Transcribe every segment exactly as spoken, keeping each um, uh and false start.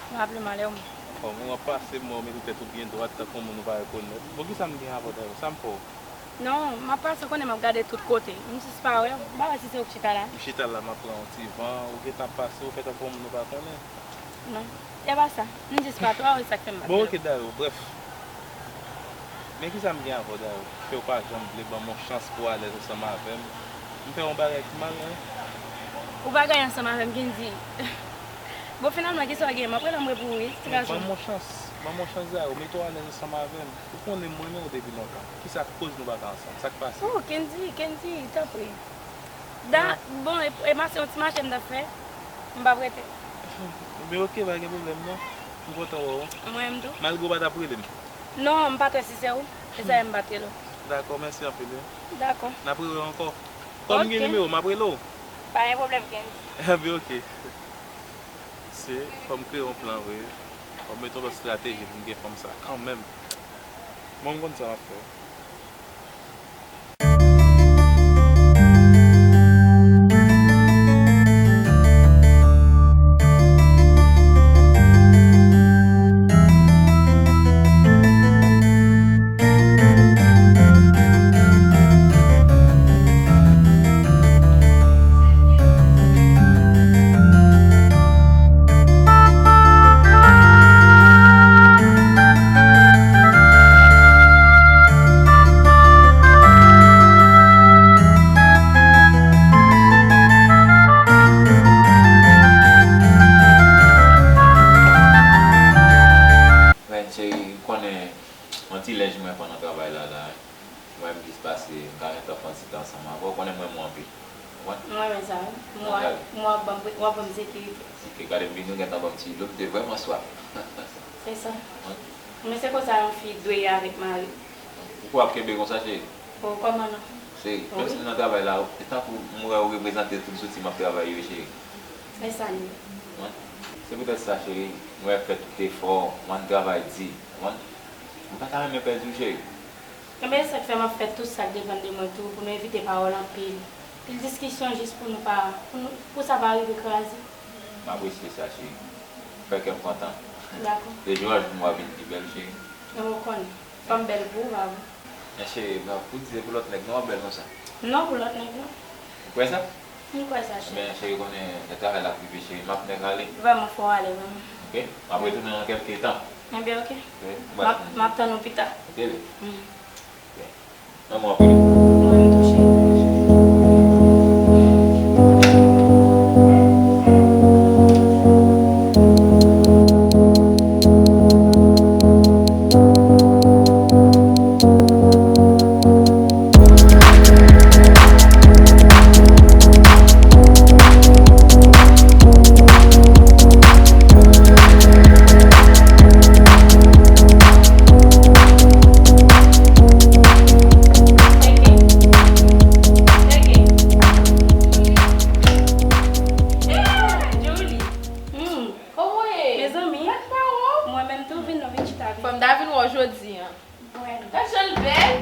M ap le malè w. Anfòm, ou ap pase m wè w mete tèt ou byen dwat tankou yon moun ou pa rekonèt. Bon, kisa m gen avè w dayè? Sa m fè w? Non, m ap pase, w konnen m ap gade tout kote. M jis pa wè w. M pa wè si se ou k chita la. M chita la, m ap pran yon ti van. Ou gentan ap pase, ou fè tankou yon moun ou pa konnen. Non, e pa sa. M jis pa twa wè, sa k fè m ap Bon, oke, dayè, brèf. Men kisa m gen avè w dayè? Fè w pa janm vle ban m yon chans pou w alèz ansanm avè m. M fè w yon bagay ki mal, wi. Ou pa gen ansanm avè m, Kendy. Bon, finalman, kisa w gen? M ap rele anmwe pou ou, wi. Ti gason. Ban m yon chans. Ban m yon chans, dayè. Mete w alèz ansanm avè m. Ou konnen m renmen w depi lontan. Kisa k koz nou pa ka ansanm? Sa k pase? Oh, Kendy, Kendy, tanpri. Da, bon, e, e mache, yon ti mache m t ap fè. M p ap rete. Men oke, pa gen pwoblèm non. M kontan wè w. Mwen menm tou. Malgre w pa t ap rele m. Non, m pa t wè si se ou. Se sa m pa t rele w. Dakò, mèsi anpil wi. Dakò. N ap rele ankò. Kòm m gen nimewo, m ap rele w. Pa gen pwoblèm, Kendy. Ebyen oke. Se, fò m kreye yon plan vre. Fò m mete yon lòt estrateji pou m gen fanm sa kanmenm. Mwen m konn sa m ap fè. Men cheri, ou konnen yon ti lenj mwen pran nan travay la, la. Mwen menm jis pase, m ta rentan fè yon ti tan ansanm avè w, ou konnen m renmen w anpil. Ou konprann? Mwen renmen sa wi. Mwen, mwen w ap ban m, w ap ban m sekirite. Ok, gade m vini, ou gentan ban m ti dlo, m te vrèman swaf. Se sa. Wi. Men se konsa yon fi dwe ye avèk mari. Ou kwè w ap kenbe konsa, cheri? O, kòman non? Cheri, menm si m nan travay la, e tankou m wè w reprezante tout zouti m ap travay yo, cheri. E sa l ye? Wi. Se poutèt sa, cheri, m wè w fè tout efò, w ann travay di, ou konprann? M pa ta renmen pèdi w, cheri. Ebyen, se sa k fè m ap fè tout sa k depann de mwen tou, pou nou evite pawòl anpil. Pil diskisyon jis pou nou pa, pou nou, pou sa pa rive kraze. M apresye sa, cheri. Ou fè kè m kontan. Dakò. De jou an jou, m ap vin pi bèl, cheri. Mwen konnen. Fanm bèl pou ou, pa vre? Men cheri, m ap pou di se pou lòt nèg, non, w ap bèl konsa. Non, pou lòt nèg, non. Ou kwè sa? M kwè sa, cheri. Ebyen, cheri, konnen lè travay la ap rive, cheri, m ap nèk ale. Vrèman, fò w ale, vrèman. Ok? M ap retounen nan kèlke tan. Ebyen, ok. Ok, m ap, m ap tann ou pita. Ok, bebe. Mm. Ok. Mwen, mwen ap rele. Mwen tou, cheri. Kòman w ye? Mezanmi, mwen menm tou vin non, vin chita, vin. Fò m ta vin wè w jodi a. Gad jan l bèl!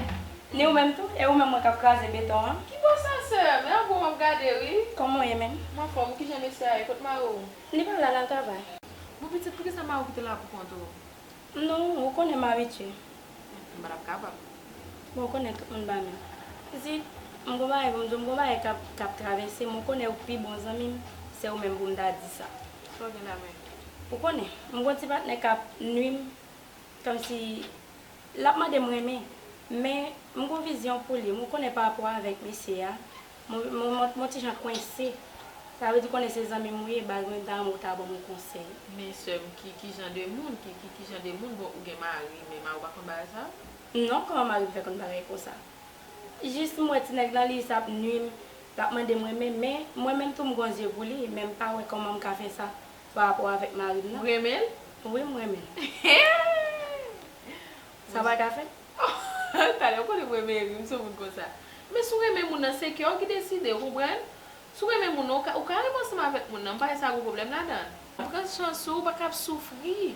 Ni ou menm tou? E ou menm mwen k ap kraze beton an? Ki bò sa, sè? Men an gwo m ap gade, wi. Kòman w ye menm? M anfòm, kijan mesye a ye? Kot mari w? Li pa la, l al travay. Bon, pitit, poukisa mari w kite la pou kont ou? Non, ou konnen m abitye. M pa t ap kapab. Bon, ou konnen tout moun pa menm. Pitit, m gon bagay pou m di w, m gon bagay k ap, k ap travèse m, ou konnen ou pi bon zanmi m, se ou menm pou m ta di sa. Sa w gen la menm? Ou konnen, m gon ti patnè k ap nwi m, kòmsi l ap mande m renmen, men m gon vizyon pou li. M konnen pa rapò avèk mesye a, m, m, m, m on ti jan kwense. Sa vle di, konnen se zanmi m ou ye, baz mwen ta renmen w ta ban m yon konsèy. Men sè m, ki, ki jan de moun, ki, ki, ki jan de moun, bon, ou gen mari, men mari w pa konn bagay sa? Non, kòman mari m fè konn bagay konsa? Jis m wè ti nèg lan, li sa ap nwi m, l ap mande m renmen, men mwen menm tou m gon zye pou li, men m pa wè kòman m ka fè sa pa rapò avèk mari m nan. Ou renmen l? Wi, m renmen l. Sa pa ka fèt? Talè, ou konnen mwen renmen ri, m se yon moun konsa. Men si w renmen moun nan, se kè w ki deside, ou konprann? Si w renmen moun nan, ou ka, ou ka renmen ansanm avèk moun nan, m pa wè sa gon pwoblèm ladan. Pran chans ou, ou pa ka ap soufri.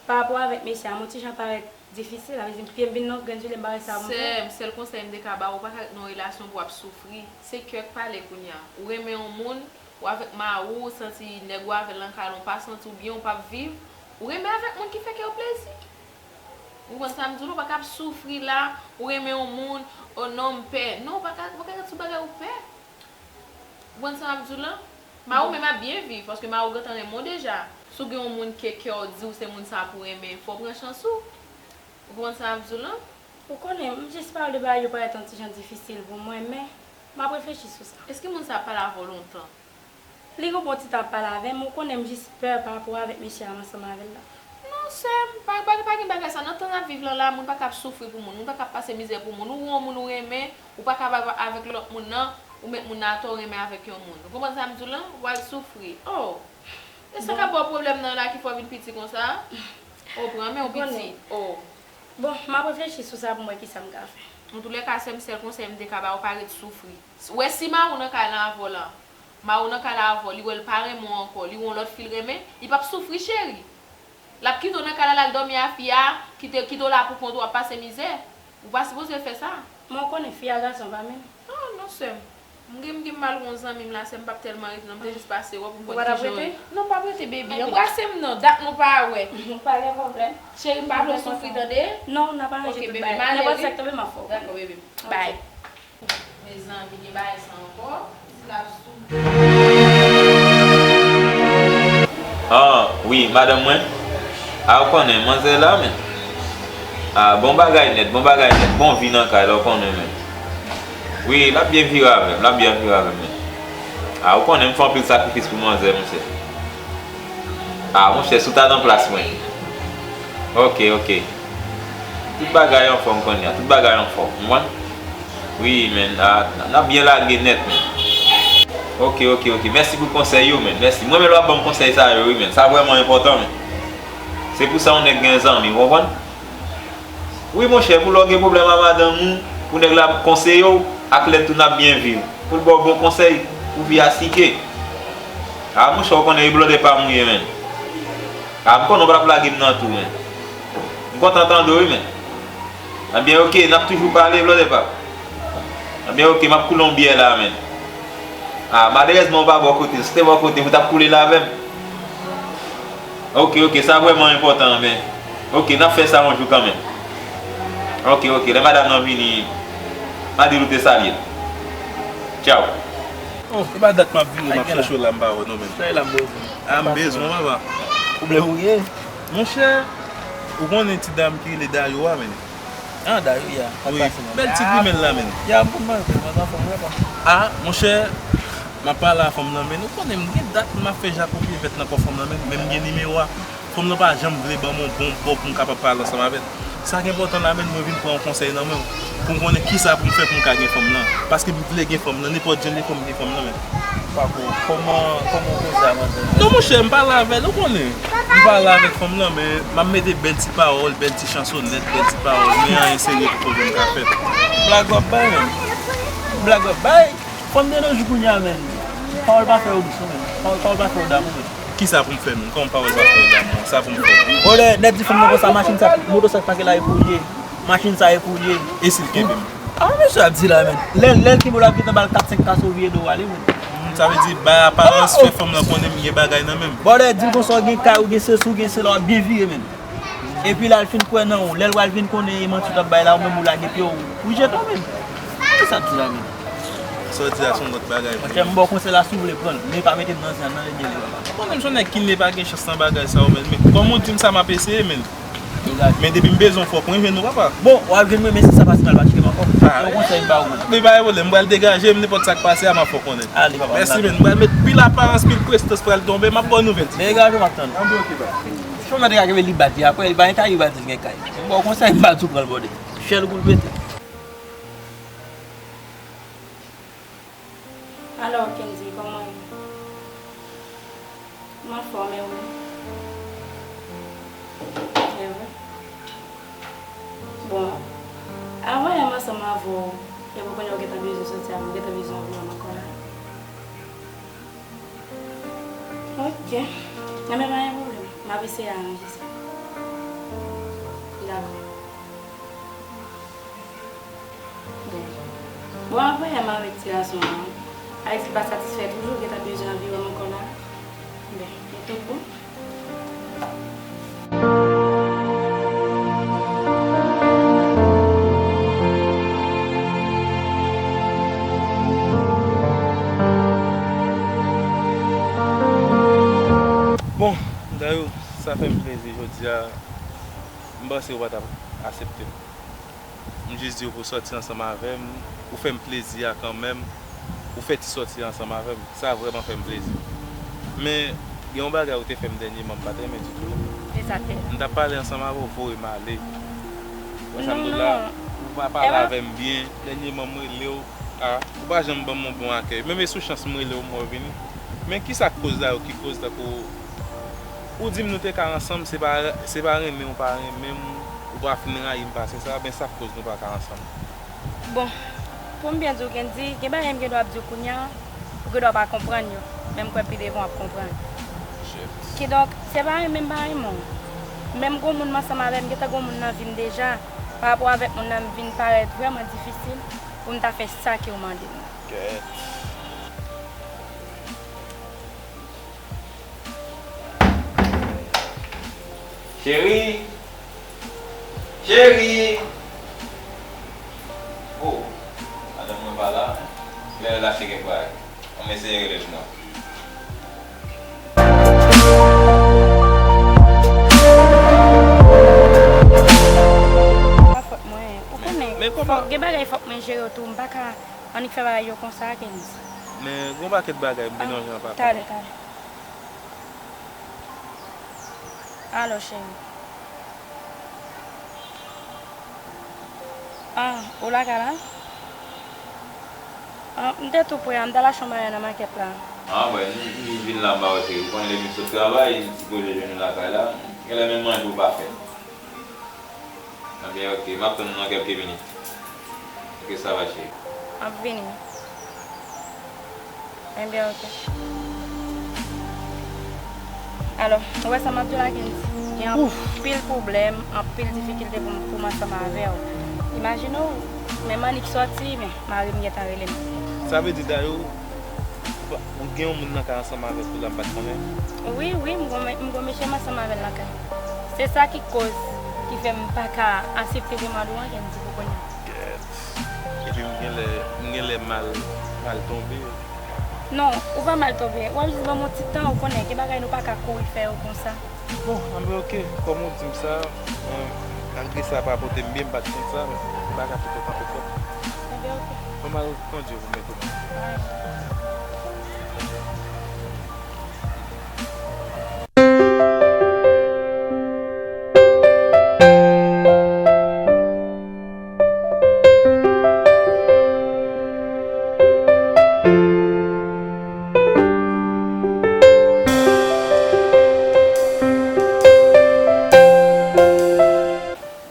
Pa rapò avèk mesye a, m on ti jan parèt difisil, sa vle di pye m vin nan grenn zile, m pa wè sa pou m fè. Sè m, sèl konsèy m te ka ba w, ou pa ka ret nan yon relasyon pou w ap soufri. Se kè k pale kounye a. Ou renmen yon moun, Ou avèk mari w, ou santi nèg ou avè l nan kay la, ou pa santi w byen, ou p ap viv. Ou renmen avèk moun ki fè kè w plezi. Ou konprann sa m di w la, ou pa ka ap soufri la, ou renmen yon moun, oh non, m pè. Non, ou pa ka, ou pa ka ret sou bagay ou pè. Ou konprann sa m ap di w la? Mari w menm ap byen viv, paske mari w gentan renmen w deja. Si w gen yon moun ke kè w di w se moun sa pou w renmen, fò w pran chans ou. Ou konprann sa m ap di w la? Ou konnen, m jis pale de bagay yo parèt yon ti jan difisil pou mwen, men m ap reflechi sou sa. Èske moun sa ap pale avè w lontan? Li gen yon bon ti tan ap pale avè m, ou konnen m jis pè pa rapò avèk mesye a m ansanm avè l la. Non, sè m, pa, pa, pa gen bagay sa. Nan tan n ap viv lan la, moun pa ka ap soufri pou moun, moun pa ka ap pase mizè pou moun. Ou wè yon moun ou renmen, ou pa ka ap avèk lòt moun nan, ou met moun nan atò renmen avèk yon moun. Ou konprann sa m di w lan? W al soufri. Oh! E sa k ap ba w pwoblèm nan la ki fè w vin piti konsa? Oh, pran men w piti. Oh. Bon, m ap reflechi sou sa pou m wè kisa m ka fè. Antoulèka, sè m, sèl konsèy m te ka ba w, pa ret soufri. Ou wè si mari w nan kay la avè w la, mari w nan kay la avè w, li wè l pa renmen w ankò, li wè yon lòt fi l renmen, li p ap soufri, cheri. L ap kite w nan kay la, l al dòmi a fi a, kite, kite w la pou kont ou, w ap pase mizè. Ou pa sipoze fè sa. Men w konnen fi a gason pa menm. Ah, non, sè m. M gen, m gen mal wè yon zanmi m la, sè m, m p ap tèlman rete, non, m te jis pase wè pou m konn kijan w ye. Ou pa t ap rete? Non, m p ap rete, baby. Anbrase m non, dat nou pa wè. Pa gen pwoblèm. Cheri, m pa vle w soufri, tande? Non, n ap aranje tout bagay. Nenpòt sa k tonbe, m ap fè w konnen. Dakò, baby. Bye. Mezanmi, gen bagay sa ankò. Ti l ap sou. Ah, wi, madanm mwen. Ah, ou konnen, manzè la, men. Ah, bon bagay nèt, bon bagay nèt. Bon vi nan kay la, ou konnen, men. Wi, l ap byen vire avè m, l ap byen vire avè m, men. Ah, ou konnen, m fè anpil sakrifis pou manzè, monchè. Ah, monchè, si w ta nan plas mwen. Ok, ok. Tout bagay anfòm kounye a, tout bagay anfòm, ou konprann? Wi, men, ah, n ap byen lage nèt, men. Ok, ok, ok. Mèsi pou konsèy yo, men. Mèsi. Mwen menm lè w ap ban m konsèy sa yo, wi, men. Sa vrèman enpòtan, men. Se pou sa yon nèg gen zanmi, ou konprann? Wi, monchè, pou lè w gen pwoblèm a madanm ou, pou nèg la konseye w, ak lè tou n ap byen viv. Pou l ba w bon konsèy, pou vi a sike. Ah, monchè, ou konnen e blòdè pa m ou ye, men. Ah, m konnen w pa t ap lage m nan tou, men. M kontan tande w, wi, men. Ebyen, ok, n ap toujou pale, blòdè pa m. Ebyen, ok, m ap koule yon byè la, men. Ah, malerèzman, ou pa bò kote m. Si w te bò kote m, ou t ap koule l avè m. Ok, ok, sa vrèman enpòtan, men. Ok, n ap fè sa yon jou kanmenm. Ok, ok, lè madanm nan vini, m a di l ou te salye l. Tchaw. Oh, e pa dat m ap vire, m ap chèche w la, m pa wè w non, men. Sa e la m bezwen. Ah, m bezwen w, papa. Pwoblèm ou gen? Monchè, ou konnen ti dam ki rele Dayo a, men. Ah, Dayo, ya. Sa k pase, men? Bèl ti grimèl la, men. Ya, m konn manje, mwen anfòm, wi, papa. Ah, monchè, m ap pale a fanm nan, men ou konnen m gen dat m ap fè jakopye vèt nan kò fanm nan, men, men m gen nimewo a. Fanm nan pa janm vle ban m yon bon bò pou m kapab pale ansanm avè l. Sa k enpòtan la, men, mwen vin pran yon konsèy nan men w, pou m konnen kisa pou m fè pou m ka gen fanm nan. Paske m vle gen fanm nan, nenpòt jan de fanm gen fanm nan, men. Pako, kòman, kòman w koze a manzè? Non, monchè, m pale avè l, ou konnen. M pale avèk fanm nan, men m ap mete bèl ti pawòl, bèl ti chansonèt, bèl ti pawòl, men anyen serye poko janm ka fèt. Blag w ap bay, men. Blag w ap bay. Fanm de nos jours kounye a, men. Pawòl pa fè yo dous, non, men. Pawòl, pawòl pa fè yo damou, men. Kisa pou m fè, men? Kòman pawòl pa fè yo damou? Sa pou m fè? Olè, nèt di fanm nan konsa, machin sa, moto sa k pake la, e pou l ye. Machin sa, e pou l ye. E si l kenbe m? Ah, mesye ap di la, men. Lè, lè l kenbe w, l ap gentan ba l kat senk kaso vire do w ale, men. Hmm, sa vle di, bay aparans, fè fanm nan konnen m gen bagay nan men m. Bòdè, di l konsa, w gen kay, ou gen sesi, ou gen sela, w ap byen vire, men. Epi lè l fin kwè nan ou, lè l pral vin konnen e manti w t ap bay la, ou menm ou lage pye w, ou jete w, men. Kisa ap di la, men? Sa w di la, se yon lòt bagay. Monchè, m ba w konsèy la, si w vle pran l, men pa mete m nan zen an, nan lè m ye li, papa. Ou konnen m se yon nèg ki ne pa gen chans nan bagay sa yo, men, men kòm ou di m sa, m ap eseye, men. Men depi m bezwen w, fòk mwen jwenn ou, papa. Bon, w ap jwenn mwen, men si sa pa si mal, pa cheke m ankò. Ah, se yon konsèy m ba ou, men. Men pa gen pwoblèm, m pral degaje m, nenpòt sa k pase a, m ap fè w konnen. Ale, papa. Mèsi, men. M pral met pil aparans, pil prestans pral tonbe, m ap ba w nouvèl, ti. Degaje w, m ap tann. Anben, ok, papa. Fanm nan te ka kenbe li bat li, apre li pa gen kay, li pa di l gen kay. M ba w konsèy, m pa di w pran l, bòdè. Chèl ou pou l pete. Alò, Kendy, kòman w ye? M anfòm, e ou menm? E vre? Bon, avan yè m ansanm avè w, epi kounye a ou gentan bezwen soti a, m gentan bezwen w pou w ankò la. Ok. Enben, pa gen pwoblèm. M ap eseye aranje sa. Dakò. Bon. Bon, apre yè m avèk ti gason an, Alex li pa satisfè toujou, gentan bezwen anviwònman kò la. Ben, li tout bon. Bon, Dayou, sa fè m plezi jodi a. M panse ou pa t ap aksepte m. M jis di w pou w sòti ansanm avè m, ou fè m plezi a kanmenm, ou fè ti sòti a ansanm avè m. Sa vrèman fè m plezi. Men, gen yon bagay ou te fè m dènyèman m pa t renmen ditou. E sa te? M t ap pale ansanm avè w, voye m ale. Wè sa m di w la? Ou pa pale avè m byen. Dènyèman m rele w, a, ou pa janm ban m yon bon akèy. Menm e sou chans m rele w, m wè w vini. Men kisa k koz la yo, ki koz tankou ou di m nou te ka ansanm, se pa, se pa renmen ou pa renmen m, ou pa fin rayi m pase sa, ben sa k koz nou pa ka ansanm. Bon, pou m byen di w, Kendy, gen bagay m gen dwa ap di w kounye a, ou gen dwa pa konprann yo, men m kwè pi devan w ap konprann. Kidonk, se pa renmen m pa renmen w. Menm gon moun m ansanm avè l, m gentan gon moun nan vi m deja, pa rapò avèk moun nan, m vin parèt vrèman difisil pou m ta fè sa ke w mande m nan. Kèt. Cheri! Cheri! Oh, madanm mwen pa la. Lè l lache kèk bagay. Ann eseye rele l pou mwen. Pa fòt mwen. Ou konnen, men kòman? Fòk gen bagay fòk mwen jere yo tou. M pa ka annik fè bagay yo konsa, Kendy. Men gon pakèt bagay m gen nan jan pa. Talè, talè. Alo, cheri. Ah, ou lakay la? Ah, m te tou prè a, m t al achte yon bagay nan makèt la. Ah, wè, m, m vin la, m ba w, cheri. Ou konnen depi m sot travay, m sipoze jwenn ou lakay la. Genlè menm manje ou pa fè. Ebyen, oke, m ap tann ou nan kèlke minit. Oke, sa va, cheri. M ap vini. Ebyen, oke. Alò, ou wè sa m ap di w la, Kendy? Gen anpil pwoblèm, anpil difikilte pou m, pou m ansanm avè w. Imajine w, menm annik sòti, men mari m gentan rele m. Sa vle di, Dayou, ou gen yon moun nan kay ansanm avèk ou la, m pa t konnen? Wi, wi, m gon, m gon mesye m ansanm avè l nan kay. Se sa ki koz ki fè m pa ka aksepte demann ou an, Kendy, pou kounye a. Kèt. Epi m genlè, m genlè mal, mal tonbe. Non, ou pa mal tonbe. W ap jis ban m yon ti tan, ou konnen, gen bagay nou pa ka kouri fè yo konsa. Bon, anben oke, kòm ou di m sa, mwen, malgre sa pa pote m byen, m pa t konn sa, men m pa ka kite w kanpe twòp. Anben oke. Mwen m al kondui pou m mete w.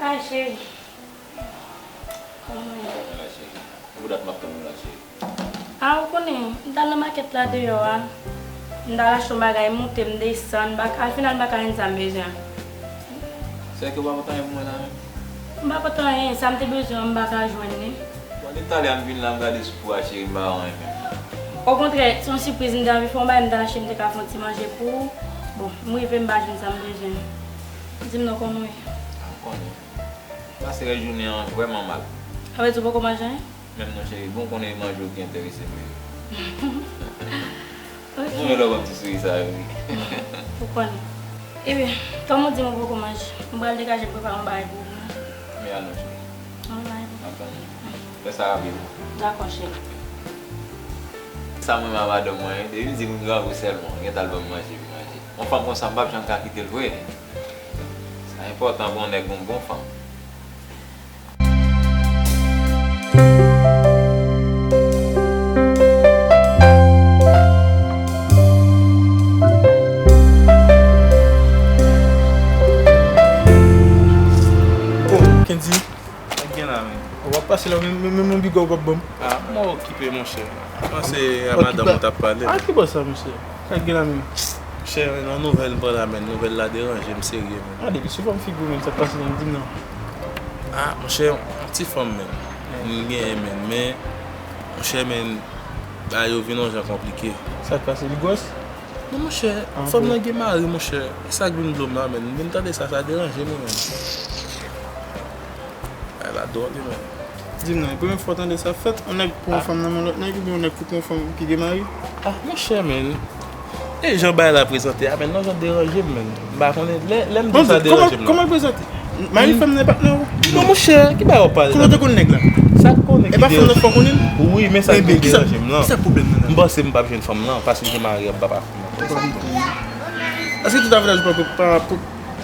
Ay, cheri. Kòman w ye? Mwen la, cheri. Pou dat m ap tann ou la, cheri. A, ou konnen, m t al nan makèt la deyò a. M t al achte yon bagay, m moute, m desann, m pa ka, al final m pa ka jwenn sa m bezwen an. Sèke ou pa pote anyen pou mwen la menm? M pa pote anyen, sa m te bezwen an, m pa ka jwenn li. Bon, depi talè a m vin la, m gade sou kou a, cheri, m pa wè anyen menm. Okontrè, se yon sipriz m te anvi fè w, m te ka fè yon ti manje pou ou. Bon, m rive, m pa jwenn sa m bezwen an. Di m non, kòman w ye? A, ou konnen. M pase rès jounen an vrèman mal. Sa vle di ou poko manje anyen? Menm non, cheri, bon, ou konnen e manje w ki enterese m vre. Ok. Mwen lè w ban m ti souri sa yo, wi. Ou konnen. Ebyen, kòm ou di m ou poko manje, m pral degaje m prepare yon bagay pou ou. Men al non, cheri. Alright. M ap tann ou. Fè sa rapid. Dakò, cheri. Sa mwen renmen a madanm mwen, depi m di m grangou sèlman, gentan al ban m manje, m manje. Yon fanm konsa, m p ap janm ka kite l vre. Sa enpòtan pou yon nèg gen yon bon fanm. Oh, Kendy, sa k gen la menm? Ou ap pase la, menm, menm, menm yon bigò ou p ap ban m? Ah, mwen okipe, monchè. Panse a madanm ou t ap pale. Ah, ki bò sa, mesye? Sa k gen la menm? Monchè, yon nouvèl m pran la, men nouvèl la deranje m serye, men. Ah, depi sou fòm figi w menm, sa k pase la, di m non. Ah, monchè, yon ti fanm, men. M genyen, men, men, monchè, men, Bagay yo vin yon jan konplike. Sa k pase, li gwòs? Non, monchè, fanm nan gen mari, monchè. E sa k vin dlo m nan, menn. M vin tande sa, sa deranje m, menn. Bagay la dwòl, wi, menn. Di m non, e premye fwa w tande sa fèt? Yon nèg pran yon fanm nan men lòt nèg, oubyen yon nèg ki pran yon fanm ki gen mari? Ah, monchè, menn. E jan bagay la prezante a, menn, nan jan deranje m, menn. M pa konnen, lè, lè m di sa deranje m nan. Kòman l prezante? Mari fanm nan e patnè w? Non, monchè, ki bagay w ap pale la? Kòman w te konn nèg la? Sa k konnen ki deranje m? E pa fanm nan fò konnen l? Wi, men sa k deranje m lan. Ki sa pwoblèm nan la? M panse m p ap jwenn fanm nan, paske l gen mari, ap ba pa fanm nan. Èske tout avantaj ou pa, pa, pa,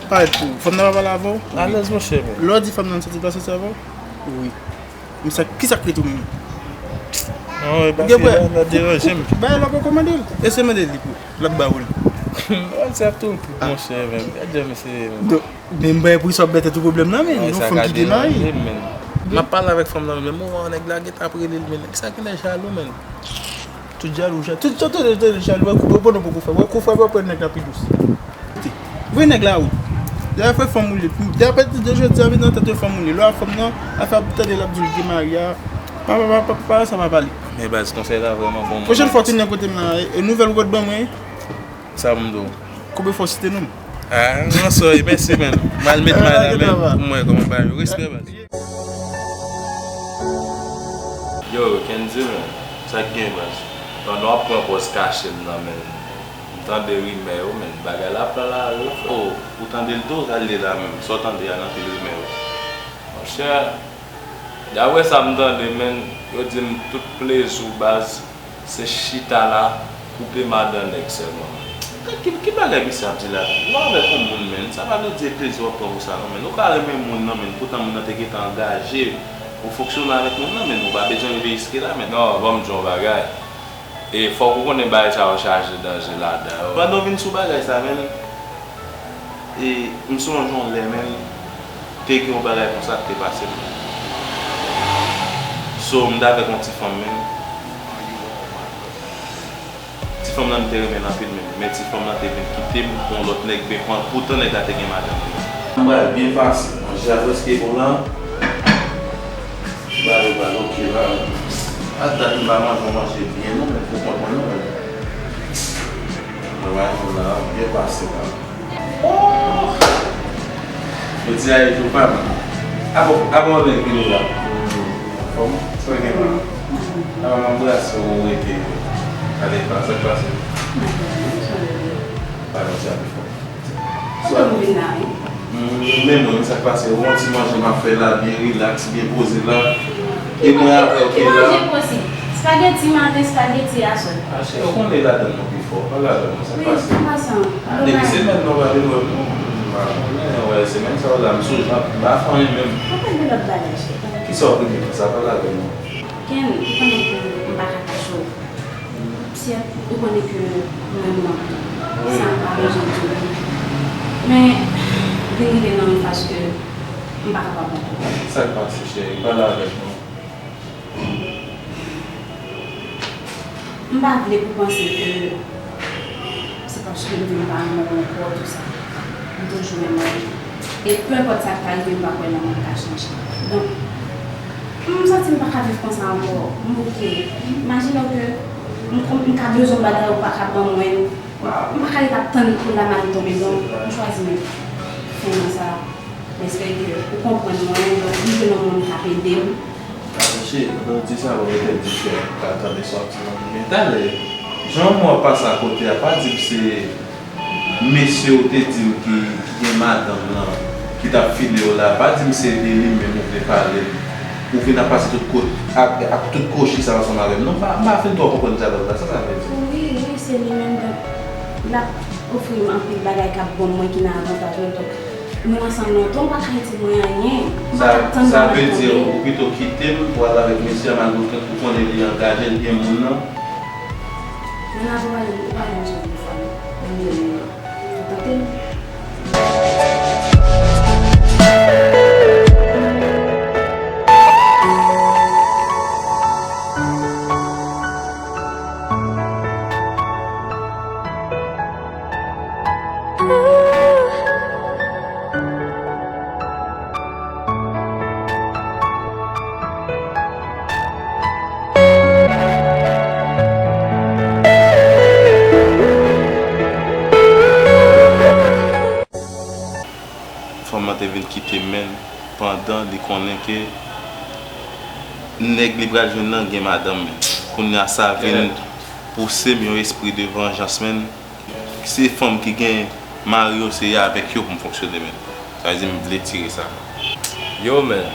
parèt pou ou? Fanm nan pa pale avè w? Alèz, monchè, menn. Lè w di fanm nan soti, l pa soti avè w? Wi. Men sa, ki sa k rete w menm? Non, e pa se la, la deranje m. Bagay la poko mande l. E se mande li pou l ap ba ou l. Bagay sa ap tou pit, monchè, menn. Gad jan misye ye, menn. Donk, men m bay pou sa ap bèt tout pwoblèm nan, men yon fanm ki gen mari. M ap pale avèk fanm nan, men moman nèg la gentan ap rele l, men nèg sa genlè jalou, menn. Tout jalou, ja-, tout, tout, tout, tout jalou, wè, kou, bon, non, poko fè, wè, kou fè, wè, pran nèg la pi dous. Voye nèg la, wi. Dayè, fè fanm ou li. Dayè, apati de jodi a, met nan tèt ou fanm ou li. Lè w a fanm nan, afè ap tande l ap di l gen mari a. Pa, pa, pa, pa, pa, sa pa pale. Men baz, konsèy la vrèman bon. Pwochèn fwa w tounen kote m la, e, e nouvèl ou pot ban mwen? Sa pou m di w? Konbyen fwa w site non m? Ah, non, sorry, mèsi, menn. M al met may la, menn, pou m wè kòman bagay yo. Respè, baz. Yo, Kendy, menn. Sa k gen, baz? Pandan w ap pran pòz kache m nan, menn. M tande rimè yo, menn. Bagay la pran lari, frè. Oh, ou tande l tou? Sa l ye la menm? Sa w tande a nan pil rimè yo? Monchè, daprè sa m tande, menn, yo di m tout plezi w, baz, se chita la, koupe madan nèg sèlman. Ki, ki, ki bagay misye ap di la? Ou avèk yon moun, menn, sa pa vle di e plezi w ap pran pou sa, non, menn. Ou ka renmen moun nan, menn, poutan moun nan te gentan angaje pou fonksyone avèk moun nan, menn. Ou pa bezwen rive jiske la, menn. Non, ban m di w yon bagay. E fòk ou konnen bagay sa yo chaje danje ladan yo. Pandan w vin sou bagay sa, menn, e m sonje yon lè, menn, te gen yon bagay konsa k te pase m. So, m t avèk yon ti fanm, menn. Ti fanm nan, m te renmen l anpil, menn, men ti fanm nan te vin kite m pou yon lòt nèg, men pou, poutan nèg la te gen madanm li. M pral byen pase, manje a prèske bon la. Ba yo ba l oke la. A dat m pa manje yon manje byen non, men pou kont mwen non, men. Mwen manje la, byen pase la. Oh! Yo di a e jou pa m. Abon, abon nèg vini la. Fòm, sa gen la. Avan m anbrase w, ou rete. Ale pa, sa k pase? Pa yon ti ape fò. Kontan m vin la, wi. Hmm, men mwen, sa k pase? Ou wè ti manje m ap fè la, byen rilaks, byen poze la. E mwen avè w ki la. Ki manje posib? Spageti maten, spageti aswè. A cheri, ou konnen ladann mwen pi fò. Pa ladann mwen, sa k pase? Wi, m pase an. A, depi semèn nan, ou pa vin wè m non. M pa konnen, wè, semèn sa yo la, m sou jan, m pa fè anyen menm. Ou konn de lòt bagay, cheri. Kisa w premye konsa, pale avè m non. Ken, ou konnen ke m pa ka kache w. Syèt, ou konnen ke m renmen w anpil. Wi. Sa m pa bezwen di w. Men, vin rive nan yon faz ke m pa kapab ankò. Sa k pase, cheri? Pale avè m non. M pa vle pou panse ke se paske m di m pa renmen w ankò, tou sa. M toujou renmen w. E penpòt sa k ta rive, m pa kwè nan mond ka chanje. Donk, m santi m pa ka viv konsa ankò. M bouke. Imajine w ke m, m ka bezwen yon bagay, ou pa ka ban mwen. M pa ka ret ap tann pou laman tonbe. Donk, m chwazi met fen nan sa. M espere ke ou konprann mwen. Donk, m jwenn yon moun k ap ede m. Atanche, pandan w di sa, bon, petèt di frè pa tande sa w ap di nan men talè. Jan w ap pase akote a, pa di m se mesye w te di m ki, ki gen madanm lan, ki t ap file w la, pa di m se de li menm ou vle pale m. Ou vin ap pase tout kot, ak, ak tout kwochi sa ansanm avè m. Non, m pa, m pa fin twò konprann dyalòg la, sa sa vle di? Wi, wi, se li menm, donk, l ap ofri m anpil bagay k ap bon mwen ki nan avantaj mwen, donk, nou ansanm lontan, ou pa ka di mwen anyen. Ou pa ka tann mwen. Sa vle di ou pito kite m pou al avèk mesye a, malgre ou konnen li angaje, li gen moun nan? Men la, ou pa janm, ou pa janm sou telefòn. Ou tante m? Fanm nan te vin kite m, men pandan li konnen ke nèg li pral jwenn nan gen madanm, men kounye a sa vin pouse m yon espri de vanjans, men se fanm ki gen mari yo, se avèk yo pou m fonksyone, men sa vle di m vle tire sa. Yo, men,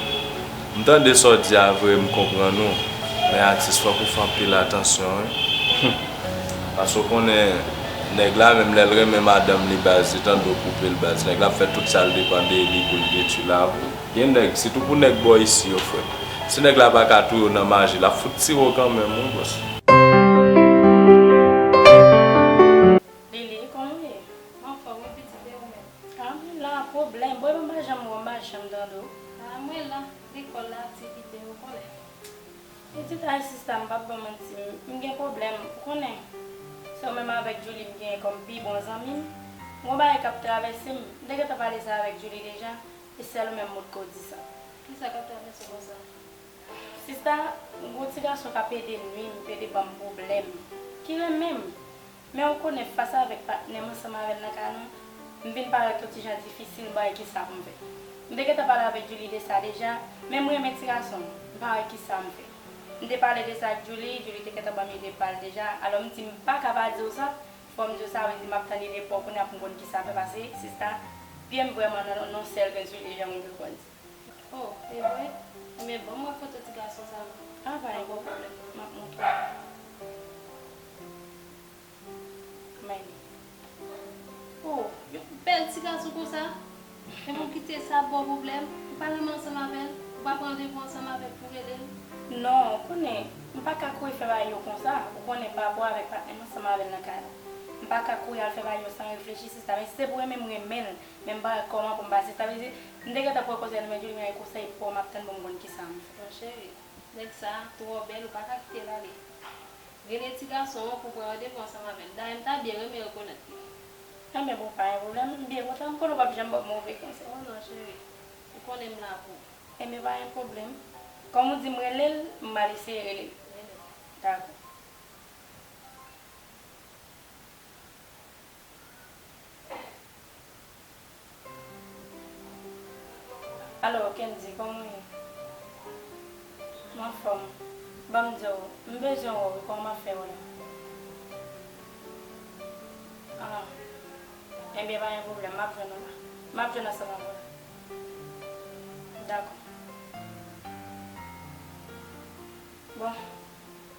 m tande sa w di a vre, m konprann ou, men atis, fòk ou fè anpil atansyon, wi. Paske w konnen, nèg la, menm lè l renmen madanm li, baz, se tande w koupe l, baz. Nèg la ap fè tout sa l depann de li pou l detwi lavi w. Gen nèg, sitou pou nèg bò isi yo, frè m. Si nèg la pa ka touye w nan maji, l ap fout tire w kanmenm, wi, bòs. Lili, kòman w ye? M anfòm, wi, pitit, e ou menm? A, mwen la, pwoblèm. Bon, e pa m pa janm wè w, m pa janm tande w. A, mwen la, lekòl la, aktivite, ou konnen. Pitit, ay, sista, m p ap ba w manti, m, m gen pwoblèm, ou konnen. Se ou menm avèk Julie m genyen kòm pi bon zanmi m. M gon bagay k ap travèse m. M te gentan pale sa avèk Julie deja, e sèl ou menm m pot ko di sa. Kisa k ap travèse w konsa? Sista, m gon ti gason k ap ede nwi m, k ede ban m pwoblèm, ki renmen m. Men ou konnen, fas avèk patnè m ansanm avè l nan kay lan, m vin parèt yon ti jan difisil, m pa wè kisa pou m fè. M te gentan pale avèk Julie de sa deja, men m renmen ti gason an, m pa wè kisa m fè. M te pale de sa ak Julie, Julie te gentan ban m ide pa l deja, alò m di m pa ka pa di w sa, fò m di w sa, vle di m ap tann ide pa w kounye a pou m konn kisa fè, paske sista, pye m vrèman nan, nan sèl grenn sou li, jan moun yo konn di. Oh, e vre? Ebyen, ban m wè foto ti gason sa non. A, pa gen pwoblèm, m ap montre w. Men li. Oh, yon bèl ti gason konsa. Epi w kite sa ba w pwoblèm. Ou pa renmen ansanm avè l? Ou pa pran randevou ansanm avè l pou w rele l? Non, ou konnen, m pa ka kouri fè bagay yo konsa. Ou konnen pa rapò avèk patnè m ansanm avè l nan kay la. M pa ka kouri al fè bagay yo san reflechi, sista. Men si se pou renmen m renmen l, men m pa wè kòman pou m pase. Sa vle di, m te gentan pran konsèy nan men Julie, men konsèy pa w m ap tann pou m konn kisa m fè. Non, cheri. Nèg sa twò bèl, ou pa ka kite l ale. Rele ti gason an pou w pran randevou ansanm avè l. Dayè, m ta byen renmen rekonèt li. Enben, bon, pa gen pwoblèm. M byen kontan. M konnen w p ap janm ban m move konsèy. Oh non, cheri. Ou konnen m la pou ou. Enben, pa gen pwoblèm. Kòm ou di m rele l, m al eseye rele l. Rele l. Dakò. Alo, Kendy, kòman w ye? M anfòm. Ban m di w, m bezwen wè w, kòman w ap fè w la? Ah. Enben, pa gen pwoblèm, m ap jwenn ou la. M ap jwenn ansanm avè w la. Dakò. Bon,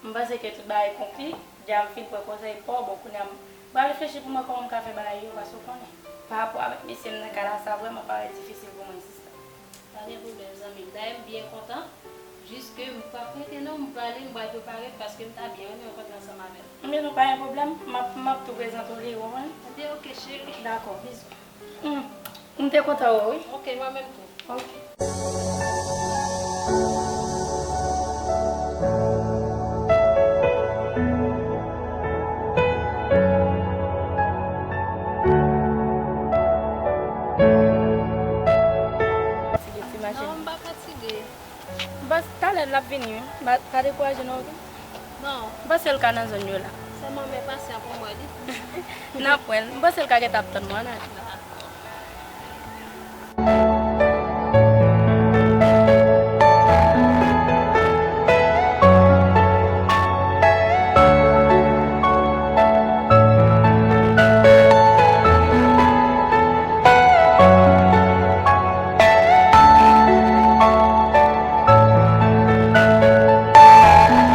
m panse ke tout bagay konkli. Deja m fin pran konsèy pa w, bon, kounye a m pral reflechi pou m wè kòman m ka fè bagay yo, paske w konnen, pa rapò avèk mesye m nan kay la, sa vrèman parèt difisil pou mwen, sista. Pa gen pwoblèm, zanmi m. Dayè, m byen kontan. Jis ke m p ap rete non, m prale, m pral prepare m, paske m ta byen renmen rankontre ansanm avè l. Men non, pa gen pwoblèm, m ap, m ap tou prezante w li, ou konprann? Enben, oke, cheri. Dakò, bizou. Hmm. M te kontan wè w, wi. Oke, mwen menm tou. Oke. Fatige, ti machè. Non, m pa fatige. M panse talè l ap vini, wi. Pa, pa dekouraje non, oke? Non. M panse l ka nan zòn yo la. Sèlman men pasyan pou m wè li. N ap wè l. M panse l ka gentan ap tann mwen, n ale.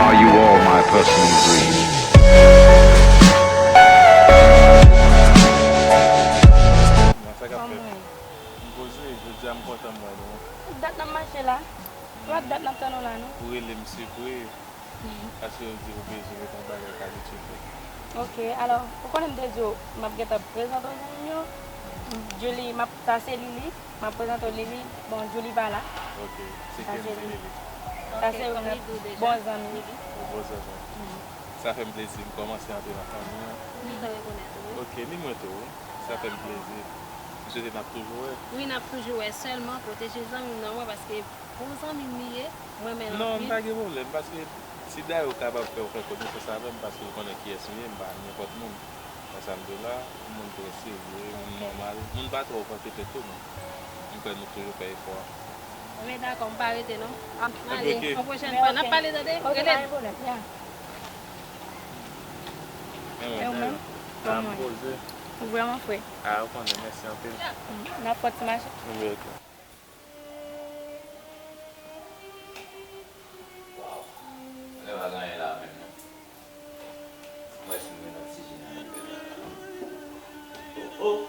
Are you all my personal dreams? Sa k ap fèt? Kòman w ye? M poze, jodi a m kontan m wè nou. Tout dat n ap mache la. Tout dat n ap tann ou la, non? Ou rele m, se vre. Paske yo di ou bezwen reponn bagay k abitye fèt. Oke, alò, ou konnen m te di w, m ap gentan prezante w zanmi m yo. Julie, m ap, sa se Lili, m ap prezante w Lili. Bon, Julie pa la. Oke, se Kendy Lili. Sa se yon bon zanmi. Yon bon zanmi. Mhm. Sa fè m plezi, m kòmanse antre nan fanmi an. M kontan rekonèt ou, wi. Oke, ni mwen tou, wi. Sa fè m plezi. M swete n ap toujou wè. Wi, n ap toujou wè. Sèlman, pwoteje zanmi m nan mwen, paske bon zanmi m li ye, m renmen l anpil. Non, m pa gen pwoblèm, paske si dayè ou kapab fè w fè konesans avè m, paske ou konnen kiyès m ye, m pa nenpòt moun. Konsa m di w la, m moun trè serye, moun nòmal, moun pa twò vante tèt tou, non. M kwè nou toujou fè efò a. Ebyen, dakò, m pa rete non. M ale, yon pwochèn fwa. N ap pale, tande? Rele m. E ou menm? Kòman w ye? Ou vrèman fre. A, ou konnen, mèsi anpil. N ap fè ti mache. Ebyen, ok. Lè pa gen anyen la menm non. Mwen si mwen nan ti ji nan yon bèl la. Oh, oh.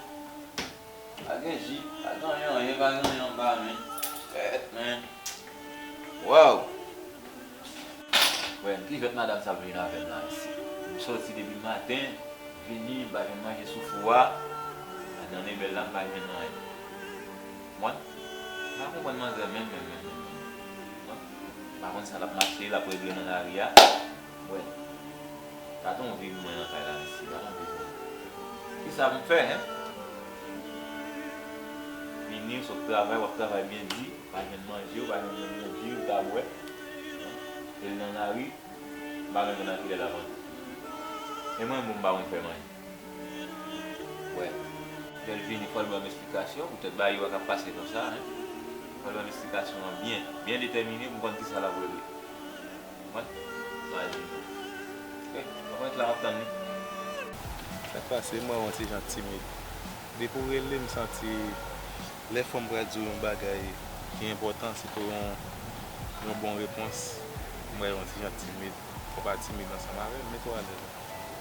Pa gen ji, pa gen anyen, anyen, pa gen anyen anba men. Kèt men. Wow. Wè, m ki fèt madanm sa ap vin avè m la isi. M sòti depi maten, vini, m pa jwenn manje sou fou a. Madanm e bèl la, m pa jwenn anyen. Mwen, m pa konprann manzè menm, menm, menm, menm, menm. Mwen, m pa konn sa l ap mache, l ap regle nan lari a. Wè, gade yon vi mwen nan kay la isi, gade yon vi mwen. Kisa pou m fè, en? Vini, w sot travay, w ap travay byen di, pa jwenn manje, w pa jwenn menm yon ji, w ta bwè. E l nan lari, m pa menm konn nan kilè l ap antre. E mwen menm, m pa konn fè manje. Wè, lè l vini, fò l ban m esplikasyon, poutèt bagay yo pa ka pase konsa, en. Fò l ban m esplikasyon an byen, byen detèmine pou m konn kisa l ap regle. Mwen, sa di nou. Ok, mwen ret la, m ap tann li. Sa k pase, mwen yon ti jan timid. Depi w rele, m santi lè fanm pral di w yon bagay ki enpòtan, si pou yon, yon bon repons, m wè yon ti jan timid. Fò w pa timid ansanm avè m, mete w alèz.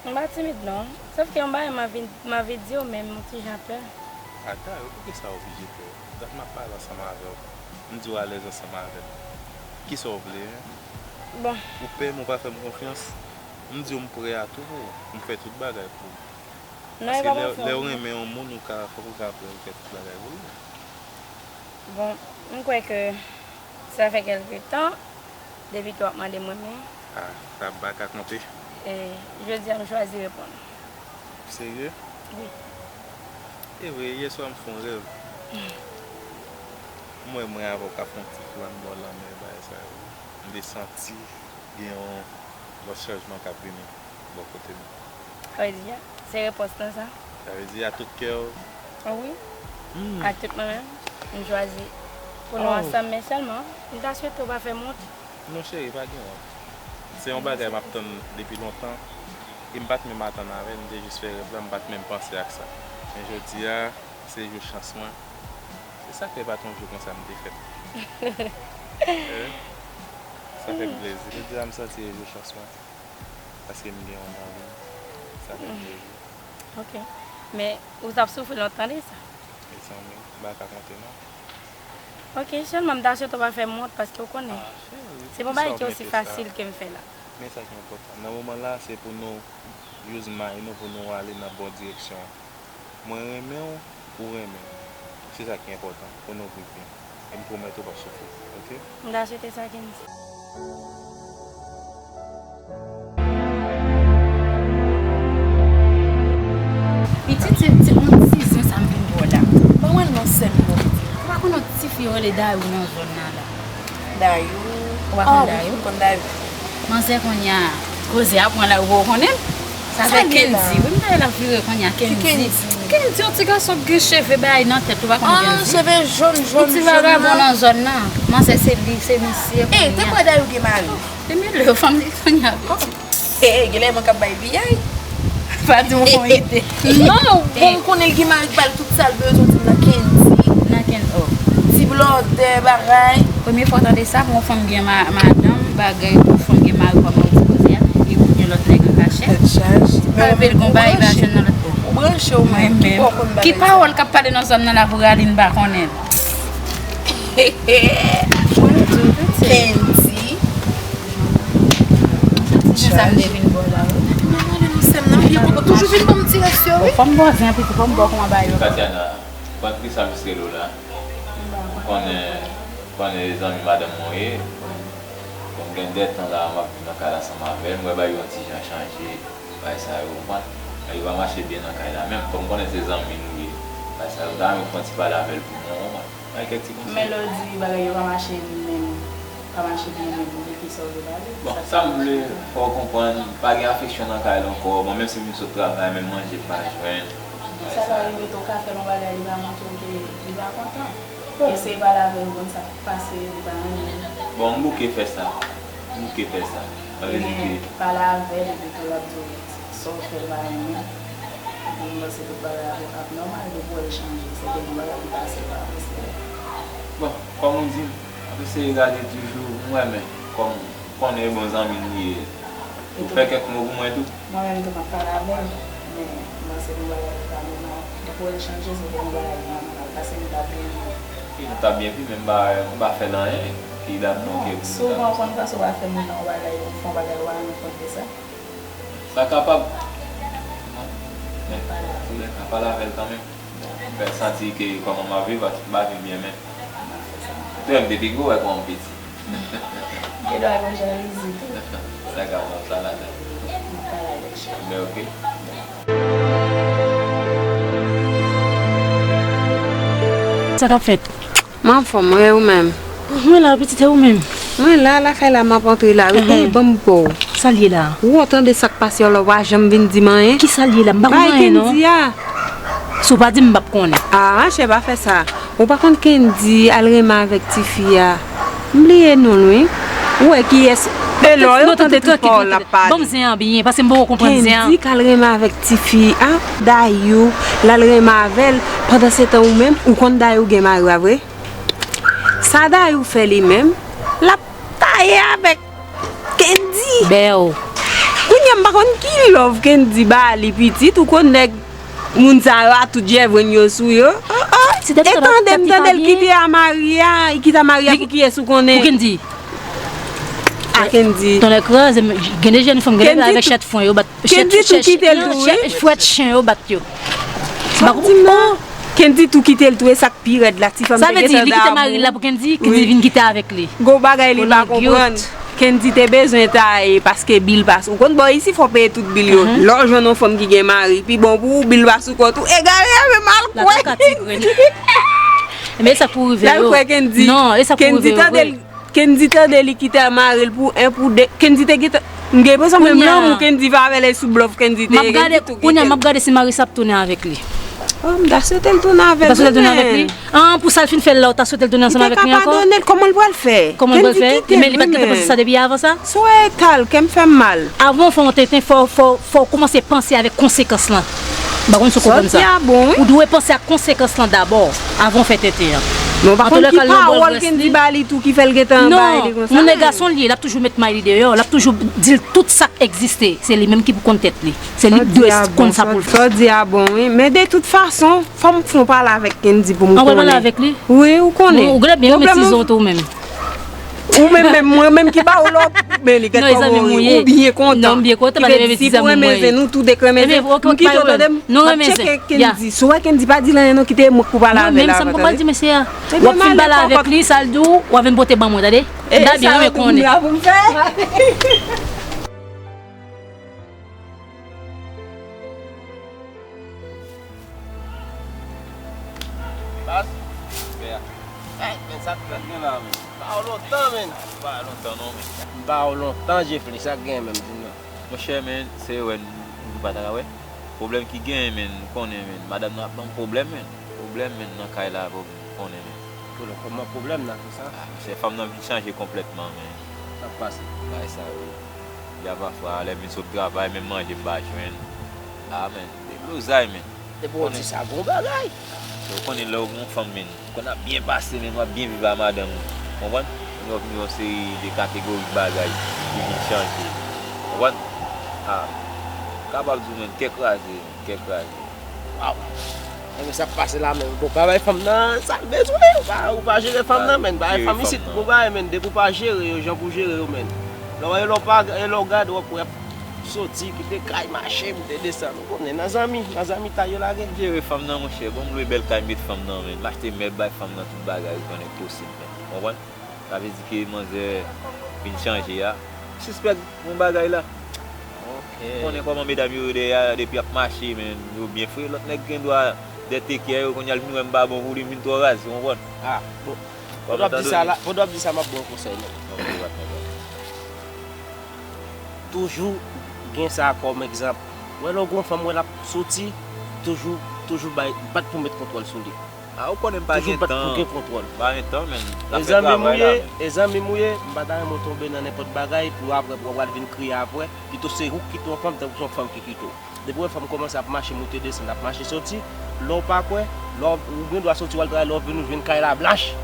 M pa timid non. Sòf ke yon bagay m anvi, m anvi di w, men m yon ti jan pè. Ata yo, poukisa w oblije pè? Dat m ap pale ansanm avè w. M di w alèz ansanm avè m. Kisa w vle, en? Bon. Ou pè m, ou pa fè m konfyans? M di w m prè a tou pou ou. M fè tout bagay pou ou. Non, e pa yon fè. Paske lè, lè w renmen yon moun, ou ka, fòk ou ka prè pou fè tout bagay pou li. Bon, m kwè ke sa fè kèlke tan depi ke w ap mande m renmen. Ah, sa m pa ka konte. E, jodi a, m chwazi reponn. Serye? Wi. E vre, yè swa m fè yon rèv. M wè mwen avè w k ap fè yon ti flann bò lanmè, bagay sa yo. M te santi gen yon lòt chanjman k ap vini bò kote m. Sa vle di a, se repons lan sa? Sa vle di a tout kè w? Wi. Hmm. Ak tout mwen menm, m chwazi pou nou ansanm, men sèlman, m ta swete w pa fè m wont. Non, cheri, pa gen wont. Se yon bagay m ap tann depi lontan. E m pa t menm atann avè l, m te jis fè rèv la, m pa t menm panse ak sa. Men jodi a, se jou chans mwen. Se sa k fè pa t yon jou konsa m te fèt. Eh, sa fè m plezi. Jodi a, m santi se jou chans mwen. Paske m gen yon nan vi m. Sa fè m plezi. Ok. Men, ou t ap soufri lontan de sa. Mezanmi, m pa ka konte non. Ok, sèlman m ta swete w pa fè m wont paske w konnen. Ah, cheri, se pa yon bagay ki osi fasil ke m fè la. Men sa ki enpòtan. Nan moman la, se pou nou use mind nou, pou nou ale nan bon direksyon. Mwen renmen w, ou renmen m. Se sa ki enpòtan, pou nou viv byen. E m pwomèt ou p ap soufri, ok? M ta swete sa, Kendy. Pitit, se ti, yon ti zen sa m vin ba w la. Ban mwen l non, sè m, non. Ou pa konn yon ti fi yo rele Dayou nan zòn nan la? Dayou? Ou pa konn Dayou? Oh, wi, m konn Dayou. Manzè kounye a, koze a pran la, ou konnen l? Sa fè Kendy, wi, m ta wè l ap vire kounye a, Kendy. Kendy, yon ti gason k gen cheve bay nan tèt, ou pa konn Kendy? Ah, cheve jòn, jòn, jòn. Yon ti vagabon nan zòn nan. Manzè, se li, se misye kounye a. Eh, te kwè Dayou gen mari? Te mele yo fanmi kounye a. Oh. Hey, genlè mwen k ap bay piyay. Pa di w fon ide. Non, bon, m konnen l gen mari k ba l tout sa l bezwen, di m nan Kendy. Nan Kendy, oh. Ti blòdè, bagay. Premye fwa w tande sa, pou yon fanm gen ma-, madanm, bagay, pou yon fanm gen mari, kòman w di koze a, e pou gen lòt nèg an kachèt. Tèt chaje. Epi l gon bagay, li pa jwenn nan lòt bò. Ou branche w menm. Mwen menm. Ki pawòl k ap pale nan zòn nan la pou Ralin pa konnen l? Kendy. Sa m te vin bò la, wi. Manman li, nou sèm nan, li kontan toujou vin ban m ti rès yo, wi. Fò m bò zen, piti, fò m bò kòman ba yo. Tatiana, ban kisa misye lo la. Ou konnen, ou konnen e zanmi madanm mwen ye. Bon, m gen de tan la, m ap viv nan kay la ansanm avè l. M wè bagay yo yon ti jan chanje. Bagay sa yo, ou konprann? Bagay yo pa mache byen nan kay la menm. Kòm m konnen se zanmi nou ye. Bagay sa yo, m ta renmen pran ti pale avè l pou mwen, ou konprann? Bay kèk ti konsèy. Men lè w di bagay yo pa mache menm, pa mache byen menm, de ki sa w vle pale? Bon, sa m vle fè w konprann, pa gen afeksyon nan kay la ankò. Bon, menm si m vin sot travay, menm manje m pa jwenn. Sa ka rive tou, w ka fè l yon bagay, li pa montre w ke li pa kontan. Eseye pale avè l, ou konn sa k pase, li pa renmen. Bon, m bouke fè sa. M bouke fè sa. Sa vle di ke. Ebyen, pale avè l, epi tou l ap di w sa w fè l pa renmen. Epi m panse tout bagay ap, ap nòmal, depi w wè l chanje, se gen yon bagay ki pase, pa vre, se. Bon, kòm ou di, m ap eseye gade toujou, m wè, men kòm ou konnen e bon zanmi m li ye, ou fè kèk mo pou mwen tou. Mwen menm tou m ap pale avè l, men m panse gen yon bagay ki pa nòmal. Depi w wè l chanje, se gen yon bagay ki pa nòmal, paske m t ap byen viv. Wi, nou t ap byen viv, men m pa, m pa fè l anyen ki dat non ke pou. Souvan ou konn panse w pa fè moun nan yon bagay, ou fè yon bagay ou pa rann ou kont de sa. Sa kapab. Men, antoulèka, pale avè l kanmenm. Fè l santi ke kòman m ap viv, m ap viv byen, men. Ou te wè m te pi gwo, wè kòman m piti. Gen dwa gen jalouzi tou. Sa ka pran sa ladan. M ap pale avèk chè. Men oke. Sa k ap fèt? Mwen anfòm, wi, ou menm? Mwen la, pitit, e ou menm? Mwen la, lakay la, m ap antre la, wi. Hey, ban m po. Sa l ye la? Ou tande sa k pase yo la, w pa janm vin di m anyen? Ki sa l ye la? M pa konn anyen, non. Bay Kendy a. Si w pa di m, m p ap konnen. Ah, machè, pa fè sa. Ou pa konn Kendy al renmen avèk tifi a? M bliye non l, wi. Ou wè kiyès? E lò yo tande tout pawòl l ap pale. Ban m zen an byen, paske m poko konprann zen an. Kendy k al renmen avèk tifi a, Dayou, l al renmen avè l. Pandan se tan ou menm, ou konn Dayou gen mari a vre? Sa Dayou fè li menm, l ap taye avèk Kendy. Bèw. Kounye a m pa konn ki love Kendy ba li pitit, ou konn nèg moun sa yo a tout jèvrenn yo sou yo. Oh, oh. E tande m tande l kite a mari a, li kite a mari a pou kiyès ou konnen? Pou Kendy. A Kendy. Tonnè kraze m, gen de jèn fanm, gen de avèk chèt fwen yo bat. Kendy tou kite l tou, wi. Frèt chen yo bat yo. Fòk di m non. Kendy tou kite l tou, e sa k pi rèd la, ti fanm te gentan damou. Sa vle di, li kite mari l la pou Kendy, Kendy vin kite avèk li. Gon bagay li pa konprann. Kendy te bezwen taye, paske bil pa sou. Ou konn bò isi, fò peye tout bil yo. Lè w jwenn yon fanm ki gen mari, pi bon pou ou, bil pa sou kont ou. Egare a menm al kwè. Ebyen, e sa k pou rive yo. L al kwè Kendy. Non, e sa k pou rive yo, vre. Kendy tande li kite mari l pou en, pou de. Kendy te gentan, m gen enpresyon menm lanmou Kendy fè avè l e sou blòf Kendy te ye. Kounye a, m ap gade si mari sa ap tounen avèk li. Oh, m ta swete l tounen avè l, wi, men. An, pou sa l fin fè l la, ou ta swete l tounen ansanm avèk li ankò? Li te ka padone l, kòman l pral fè? Kòman l pral fè? Men li pa t gentan panse sa depi avan sa? Sou eta l, kè m fè m mal. Avan w fè yon tenten, fò, fò, fò w kòmanse panse avèk konsekans lan. M pa konn si w konprann sa. Sa w di a bon, wi. Ou dwe panse ak konsekans lan dabò, avan w fè tenten an. Men w pa konn ki pawòl Kendy ba li tou ki fè l gentan bay li konsa. Non, moun e gason li ye, l ap toujou met may li deyò, l ap toujou di l tout sa k egziste. Se li menm ki pou konn tèt li. Se li ki dwe konn sa pou l fè. Sa w di a bon, wi. Men de tout fason, fò m fè yon pale avèk Kendy pou m konnen. An, w pral pale avèk li? Wi, ou konnen. Ou genlè byen renmen tizon tou menm. Ou menm, menm, mwen menm ki ba ou lòt, men li gen kòman ou byen kontan. Non, m byen kontan, paske si pou renmen zen nou, tou de k renmen zen. M kite w tande m. M ap tcheke Kendy. Si w wè Kendy pa di l anyen non, kite mwen k pou pale avè l avan, tande. Mwen menm sa m konprann di mesye a. W ap fin pale avèk li, sa l di w, w ap vin pote ban mwen, tande. M ta byen renmen konnen. Baz, men sa k fèt? Sa k gen la, men? M pa wè w lontan, men. M pa wè w lontan non, men. M pa wè w lontan, Jeffrey, sa k gen menm, di m non. Monchè, men, se wè nou, nou pa ta ka wè. Pwoblèm ki genyen, men, nou konnen, men. Madanm nan ap ban m pwoblèm, men. Pwoblèm, men, nan kay la, pwoblèm, nou konnen, men. Pwoblèm, kòman pwoblèm nan konsa? Ah, monchè, fanm nan vin chanje konplètman, men. Sa k pase? Bagay sa yo. Y a pafwa, lè m vin sot travay, menm manje m pa jwenn. Ah, men, deblozay, men. Depi w di sa, gon bagay. Ou konnen lè w gen yon fanm, men, konn ap byen pase, men w ap byen viv a madanm ou. Konprann? Kounye a w vin yon seri de kategori bagay ki vin chanje. Konprann? Ah, m kapab di w, men, kè kraze, men, kè kraze. Waw! Enben, sa k pase la, men, bon, pa bay fanm nan sa l bezwen, ou pa, ou pa jere fanm nan, men, bay fanm isit, bon bagay, men, depi w pa jere yo jan pou jere yo, men. Lè w, lè w pa, lè w gade, w ap wè soti, kite kay, mache, moute, desann. Ou konnen, nan zanmi, nan zanmitay yo lage. Jere fanm nan, monchè. Bon, m lwe bèl kay, m met fanm nan, men. M achte mèb, bay fanm nan tout bagay, ou konnen k posib, men. Konprann? Sa vle di ke manzè vin chanje a. M sispèk yon bagay la. Ok. Ou konnen kòman medam yo ye dèyè a, depi y ap mache, men, yo byen fre. Lòt nèg gen dwa dèt ekè yo, kounye a l vin wè m pa bon pou li, m vin twò raz, ou konprann? Ah, bon. Pandan w ap di sa la, pandan w ap di sa, m ap ba w yon konsèy, men. Ok, pa t pwoblèm. Toujou gen sa kòm egzanp. Wè lè w gen yon fanm, wè l ap soti, toujou, toujou bay, bat pou w met kontwòl sou li. Ah, ou konnen m pa gen tan. Toujou bat pou gen kontwòl. M pa gen tan, men n ap fè travay la, men. E zanmi m ou ye, e zanmi m ou ye, m pa ta renmen w tonbe nan nenpòt bagay, pou apre, pou w pral vin kriye apre. Pito se ou ki kite yon fanm, tankou se yon fanm ki kite w. Depi w wè fanm kòmanse ap mache moute desann, ap mache soti, lè w pa kwè, lè w, ou gen dwa soti w al travay, lè w vini, ou jwenn kay la blanch.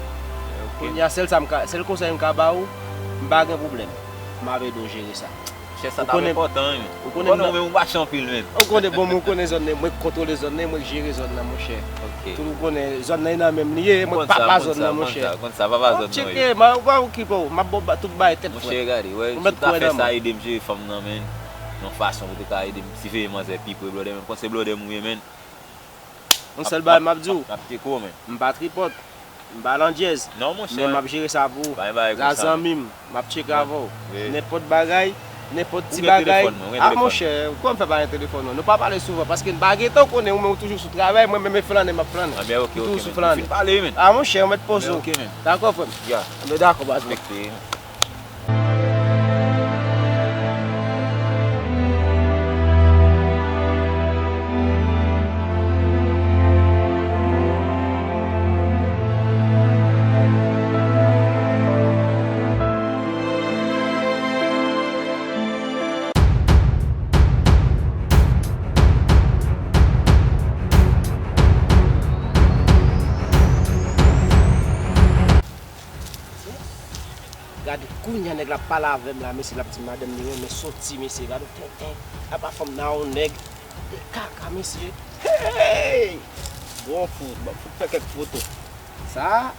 Ok. Kounye a, sèl sa m ka, sèl konsèy m ka ba ou, m pa gen pwoblèm. M ap ede w jere sa. Chè, sa t ap enpòtan, wi, men. Ou konnen, ou konnen, ou menm ou mache anpil, men. Ou konnen, bon, mwen konnen zòn nan, mwen k kontwole zòn nan, mwen k jere zòn nan, monchè. Ok. Tout ou konnen, zòn nan e nan men m li ye, mwen k papa zòn nan, monchè. Ou konn sa, ou konn sa, papa zòn nan, wi. Tcheke, m a, ou pa okipe w, m ap ba w tout bagay tèt frèt. Monchè, gade, wè, si w ta fè sa, ede m jere fanm nan, men. Yon fason pou te ka ede m siveye manzè pi pre, blòdè, men. Konn se blòdè m ou ye, men. Yon sèl bagay m ap di w. M ap tcheke w, men. M pa tripòt. M pa landjèz. Non, monchè. Men m ap jere sa pou ou. Pa gen bagay konsa. Sa zanmi m. M ap tcheke avè w. Wi. Nenpòt bagay, nenpòt ti bagay. Ou gen telefòn mwen, ou gen telefòn mwen. Ah, monchè, kòman m fè pa gen telefòn mwen? Nou pa pale souvan, paske m pa gen tan, ou konnen, ou menm ou toujou sou travay, mwen menm e flannen, m ap flannen. Ah, ben, ok, ok, men. M toujou sou flannen. Ou fin pale, men. Ah, monchè, ou mèt poze w. Ben, ok, men. Dakò, frè m? Ya. Anben, dakò, baz mwen. Respekte. Gade, kounye a nèg la ap pale avè m la, mesye, l ap di madanm li renmen soti, mesye, gade yon tenten. Apa fanm nan yon nèg, de kaka, mesye. Hey! Bon fout, bon fout fè kèk foto. Sa,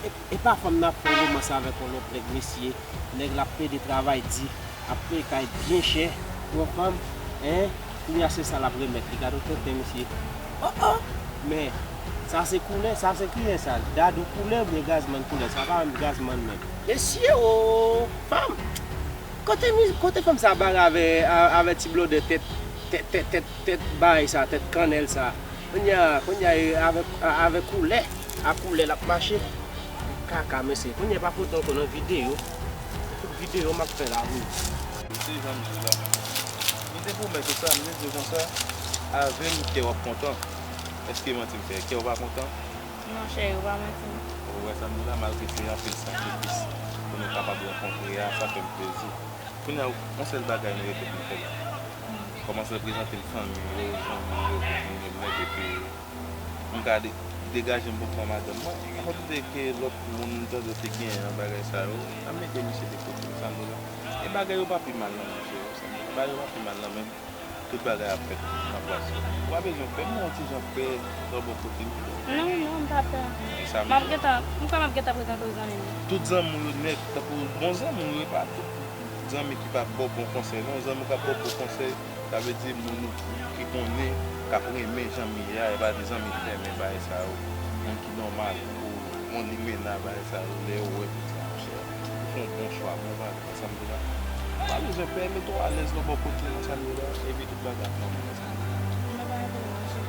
e, e pa fanm nan ap fè yon romans avèk yon lòt nèg, mesye. Nèg la ap plede travay di, ap peye kay byen chè pou yon fanm, en, kounye a se sa l ap remèt li. Gade yon tenten, mesye. Oh, oh! Men, sa se koulè, sa se kiyen sa? Dadou koulè oubyen Gazman koulè? Sa pa menm Gazman menm. Mesye, oh, fanm! Kote mi-, kote fanm sa bare avè, a-, avè ti blòdè tèt, tèt, tèt, tèt, tèt bagay sa, tèt kannèl sa? Kounye a, kounye a, e avèk, a-, avèk koulè, a koulè l ap mache. Kaka, mesye. Kounye a pa pote ankò nan videyo. Tout videyo m ap fè la, wi. Se jan m di la. M te pwomèt ou sa, m te di w konsa, avè m kè w ap kontan. Èske manti m fè? Kè w pa kontan? Non, cheri, ou pa manti m. Ou wè sa m di la, malgre se anpil sakrifis pou nou kapab rankontre a, sa fè m plezi. Kounye a, yon sèl bagay nou rete pou n fè la. Kòmanse prezante m fanmi m yo, zanmi m yo, pou moun yo mèt, epi m ka de-, degaje m pou m pran madanm mwen. Akote de ke lòt moun m tande te genyen nan bagay sa yo, n ap mete misye de kote, sa m di la. E bagay yo pa pi mal non, monchè, sa m di la. Bagay yo pa pi mal non, men tout bagay ap fèt nan plas yo. Ou pa bezwen pè, m wè yon ti jan pè nan bò kote m. Non, non, m pa pè. E sa m di la. M ap gentan, m kwè m ap gentan prezante w zanmi m. Tout zanmi w yo nèt, tankou bon zanmi w yo, e pa tout zanmi ki p ap ba w bon konsèy, non, zanmi w k ap ba w bon konsèy, sa vle di moun ou ki konnen, k ap renmen jan m ye a, e pa de zanmi fèmen, bagay sa yo. Moun ki nòmal, ou, moun limena, bagay sa yo, lè yo wè tout sa, monchè, ou fè yon bon chwa, bon bagay, sa m di la. Ou pa bezwen pè, mete w alèz nan bò kote w, sa m di la, epi tout bagay ap nòmal, sa m di la. Mwen pa gen pwoblèm, monchè.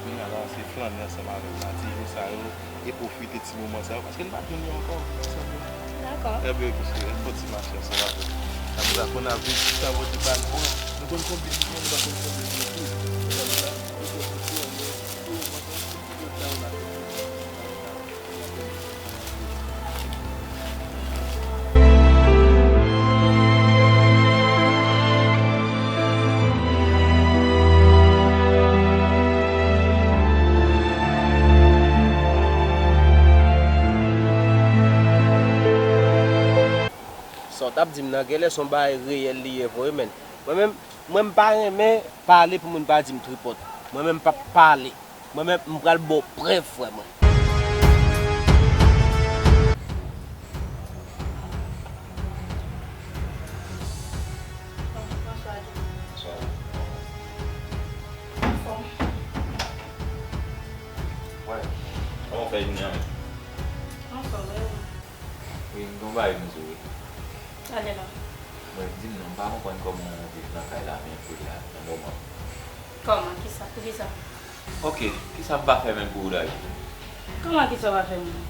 Kounye a la, se flannen ansanm avè m la, ti jou sa yo, e pwofite ti moman sa yo, paske n p ap jwenn yo ankò, sa m di la. Dakò. Ebyen, ok, cheri, n fè yon ti mache ansanm avè m. Sa m di la, konn ap vin, ti tanbou di pa l pran, nou konn konbyen nou pran, nou pa konn konbyen nou pran. Sa m di la, nou fè ti flannen, ti moman sa yo, ti videyo sa yo la. Sa w t ap di m nan, genlè se yon bagay reyèl li ye vre, men. Mwen menm, mwen, m pa renmen pale pou moun pa di m tripòt. Mwen menm, m p ap pale. Mwen menm, m pral ba w prèv, frè mwen. Bonswa, Joe. Bonswa. Anfòm. Wè. Kòman w fè jounen an menm? Anfòm, wi. Wi, m gen yon bagay pou m di w, wi. Talè la. Mwen, di m non, m pa konprann kòman w viv nan kay la, men pou la, nan moman. Kòman? Kisa? Poukisa? Ok, kisa m pa fè menm pou ou, Dayou? Kòman kisa w pa fè menm?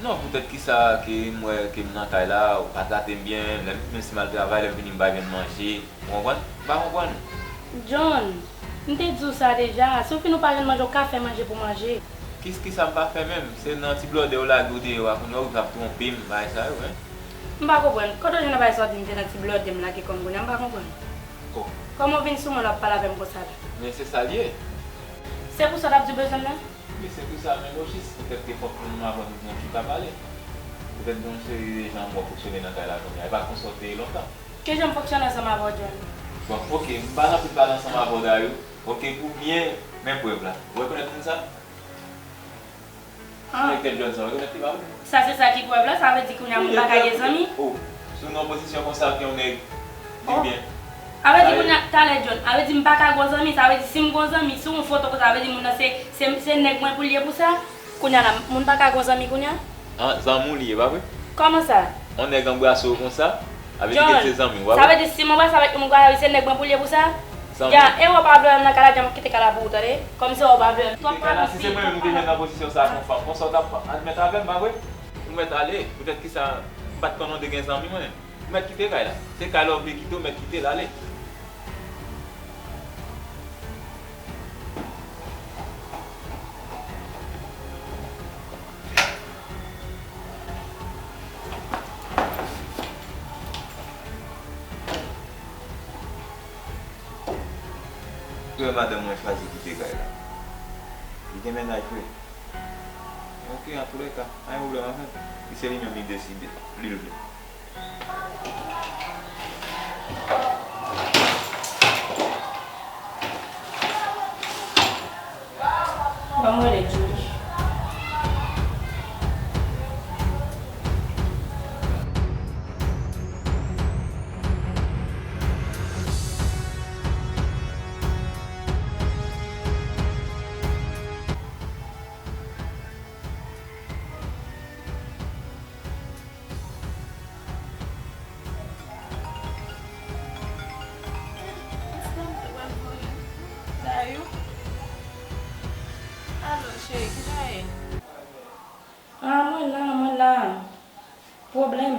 Non, poutèt kisa ke m wè ke m nan kay la, ou pa trate m byen, lè m, menm si m al travay, lè m vini, m pa jwenn manje. Ou konprann? M pa konprann. John, M te di w sa deja, si w fin ou pa jwenn manje, w ka fè manje pou manje. Kis, kisa m pa fè menm? Se nan ti blòdè w lage w deyò a, kounye a w vin ap twonpe m, bagay sa yo, en. M pa konprann. Kote w jwenn bagay sa w di m te nan ti blòdè m lage kò m kounye a, m pa konprann. Oh. Kòman w vin sou mwen la w ap pale avè m konsa la? Men se sa l ye. Se pou sa w t ap di w bezwen m nan? Men se pou sa menm, o jis, poutèt ke fòk nou aprann yon ti ka pale. Poutèt gen yon seri de jan m wè fonksyone nan kay la kounye a, e pa konsa w te ye lontan. Kijan m fonksyone ansanm avè w, John? Bon, oke, m pa nan anpil pale ansanm avè w, Dayou. Oke, oubyen, men prèv la. Ou rekonèt moun sa? Ah. Direktè John sa, ou rekonèt li, pa vre? Sa se sa ki prèv la? Sa vle di kounye a moun pa ka gen zanmi? Oh, si w nan pozisyon konsa, ke yon nèg, di byen. Sa vle di kounye a, talè, John, sa vle di m pa ka gen zanmi, sa vle di si m gen zanmi, si w yon foto konsa, sa vle di moun nan se, se, se nèg mwen pou l ye pou sa? Kounye a la, moun pa ka gen zanmi kounye a? Ah, zanmi w li ye, pa vre? Kòman sa? On nèg anbrase w konsa, sa vle di ke l se zanmi w, pa vre? Sa vle di si m anbrase avèk yon moun konsa, se nèg mwen pou l ye pou sa? Zanmi. Ya, e w pa vle wè m nan kay la, John, m ap kite kay la pou ou, tande? Kòmsi w pa vle wè m. Kite kay la, si se mwen menm ou te jwenn nan pozisyon sa konsa, konsa w t ap admèt avè m, pa vre? Ou mèt ale, poutèt kisa m pa t konnen w te gen zanmi, mwen. Ou mèt kite kay la. Se kay la ou vle kite, ou mèt kite l ale. Frè madanm mwen chwazi kite kay la. Li gen mennaj vre. Ok, antoulèka, pa gen pwoblèm avè l. Li se li menm li deside, li l vle. Ban m rele Julie. Dayou. Alo, cheri, kijan w ye? Ah, mwen la, mwen la. Pwoblèm.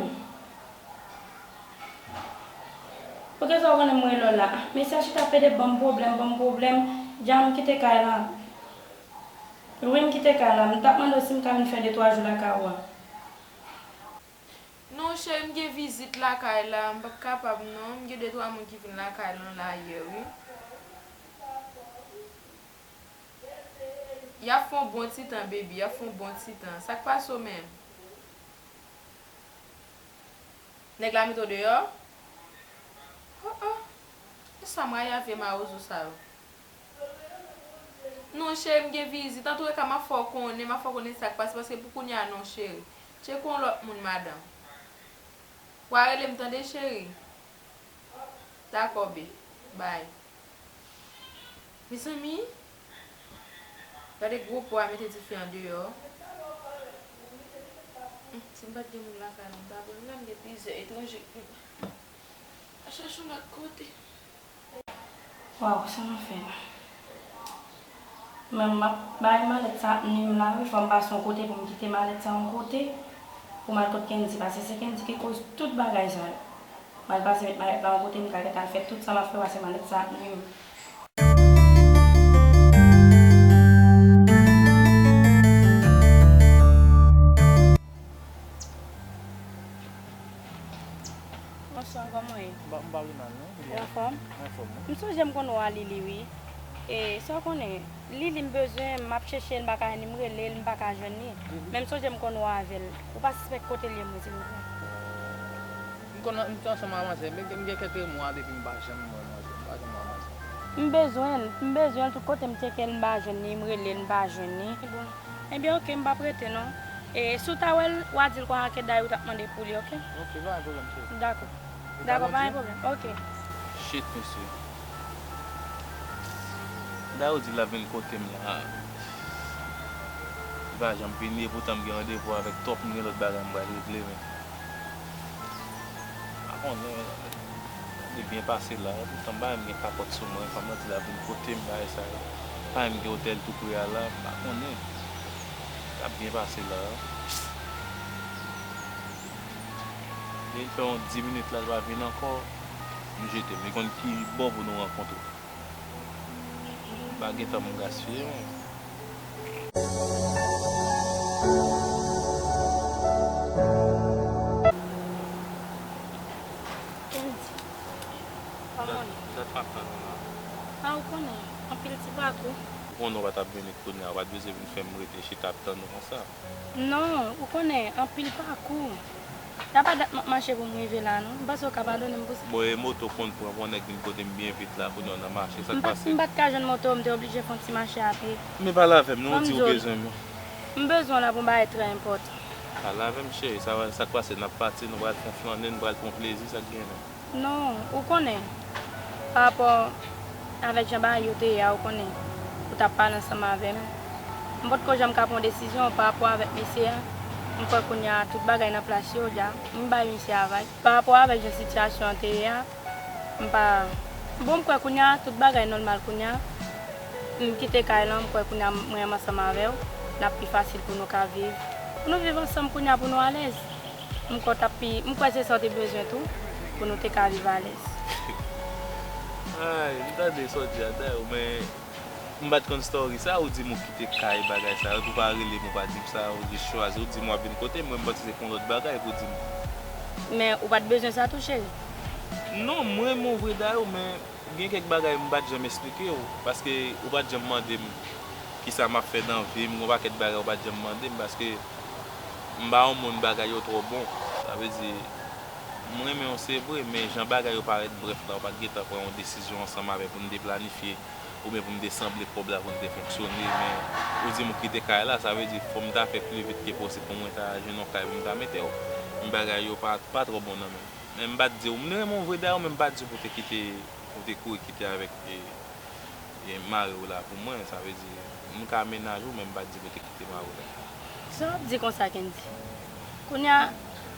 Poukisa w konnen m rele w la? Mesye a chita pede ban m pwoblèm, ban m pwoblèm. Dja m kite kay la. Wi, m kite kay la. M t ap mande w si m ka vin fè de twa jou lakay ou a. Non, cheri, m gen vizit lakay la, m p ap kapab non. M gen de twa moun ki vin lakay lan la yè, wi. Y ap fè yon bon ti tan, baby, y ap fè yon bon ti tan. Sa k pase w menm? Nèg la mete w deyò? Oh, oh. E sa m rayi a vye mawozo sa yo. Non, cheri, m gen vizit. Antoulèka, m ap fè w konnen, m ap fè w konnen sa k pase, paske pou kounye a, non, cheri. Tcheke yon lòt moun, madanm. W a rele m, tande, cheri? Dakò, babe. Bye. Mezanmi, gade gwo po a mete dife andeyò. Hum, si m pa t gen moun lakay la, m ta pran, m gen plizyè etranje. Hum. A chache yon lòt kote. Waw, sa m ap fè la? Men m ap bay malèt sa ap nwi m la wi, fò m pase yon kote pou m kite malèt sa yon kote, pou m al kot Kendy, paske se Kendy ki koz tout bagay sa yo. M al pase met malèt la yon kote, m ka gentan al fè tout sa m ap fè, paske malèt sa ap nwi m. Bonswa, kòman w ye? M pa, m pa pi mal, non. Ou anfòm? Anfòm, wi. M sonje m konn wè Lili, wi. E, sa w konnen, Lili m bezwen, m ap chèche l, m pa ka jwenn li, m rele l, m pa ka jwenn li. Mhm. Men m sonje m konn wè avè l. Ou pa sispèk kote l ye, mwen, silvouplè? M konn, m te ansanm ak manzè, men m gen kèk mwa depi m pa janm wè manzè, m pa janm wè manzè. M bezwen l, m bezwen l, tout kote m tcheke l, m pa jwenn li, m rele l, m pa jwenn li. Bon. Ebyen, oke, m p ap rete non. E, si w ta wè l, w a di l konsa ke Dayou t ap mande pou li, oke? Oke, pa gen pwoblèm, cheri. Dakò. Dakò, pa gen pwoblèm. Oke. Shit, mesye. Dayou di l ap vin kote m la. Li pa janm vini, epoutan m gen randevou avèk twòp, m gen lòt bagay m pral regle, men. Pa konnen, li byen pase la, poutan m pa menm gen kapòt sou mwen, fanm nan di l ap vin kote m, bagay sa yo. Pa menm gen otèl tou pre a la, m pa konnen. L ap byen pase la. Depi l fè yon dis minit la, l pa vin ankò, m jete m. Li konn ki bò pou nou rankontre. Pa gen tan pou m gaspiye, mwen. Kendy, kòman w ye? Dat m ap tann ou la. A, ou konnen, anpil ti pakou. Ou konnen w pa t ap vini kounye a, ou pa t bezwen vin fè m rete chita ap tann ou konsa. Non, ou konnen, anpil pakou. Sa pa dat m ap mache pou m rive la, non. M panse w ka padone m pou sa. Bon, e moto konn pran, pou yon nèg vin kote m byen vit la, kounye a w nan mache, sa k pase? M pa t ka jwenn moto, m te oblije fè yon ti mache a pye. Men pale avè m, non, ou di ou bezwen m. M bezwen w la pou yon bagay trè enpòtan. Pale avè m, cheri, sa, sa k pase? N ap pati, nou pral fè yon flannen, nou pral pran plezi, sa k genyen? Non, ou konnen, pa rapò avèk jan bagay yo te ye a, ou konnen, ou t ap pale ansanm avè m. M potko janm ka pran yon desizyon pa rapò avèk mesye a. M kwè kounye a tout bagay nan plas yo dja. M bay misye a vag. Pa rapò avèk jan sitiyasyon an te ye a, m pa, bon, m kwè kounye a tout bagay nòmal kounye a. M kite kay lan, m kwè kounye a mwen menm ansanm avè w, n ap pi fasil pou nou ka viv. Pou nou viv ansanm kounye a, pou nou alèz. M kwè w t ap pi, m kwè se sa w te bezwen tou, pou nou te ka viv alèz. Ay, m tande sa w di a, dayè, men m pa t konn story sa, ou di m ou kite kay, bagay sa yo, epi w pa rele m, ou pa di m sa, ou jis chwazi, ou di m w ap vin kote m, mwen m panse se pou yon lòt bagay pou w di m. Men ou pa t bezwen sa tou, cheri? Non, m renmen w vre, dayè, men gen kèk bagay m pa t janm esplike w, paske ou pa t janm mande m kisa m ap fè nan vi m, gen yon pakèt bagay ou pa t janm mande m, paske m pa yon moun bagay yo twò bon. Sa vle di, m renmen w se vre, men jan bagay yo parèt brèf la, ou pa t gentan pran yon desizyon ansanm avè pou n te planifye, oubyen pou n te sanble kòb la pou n te fonksyone, men ou di m ou kite kay la, sa vle di fò m ta fè pli vit ke posib pou mwen ta jwenn yon kay pou m ta mete w. Men bagay yo pa, pa twò bon nan men m. Men m pa t di w, m renmen w vre dayè, men m pa t di w pou w te kite, pou w te kouri kite avèk, e, e mari w la pou mwen, sa vle di, m ka mennaj ou, men m pa t di pou w te kite mari w la. Sa w ap di konsa, Kendy? Kounye a.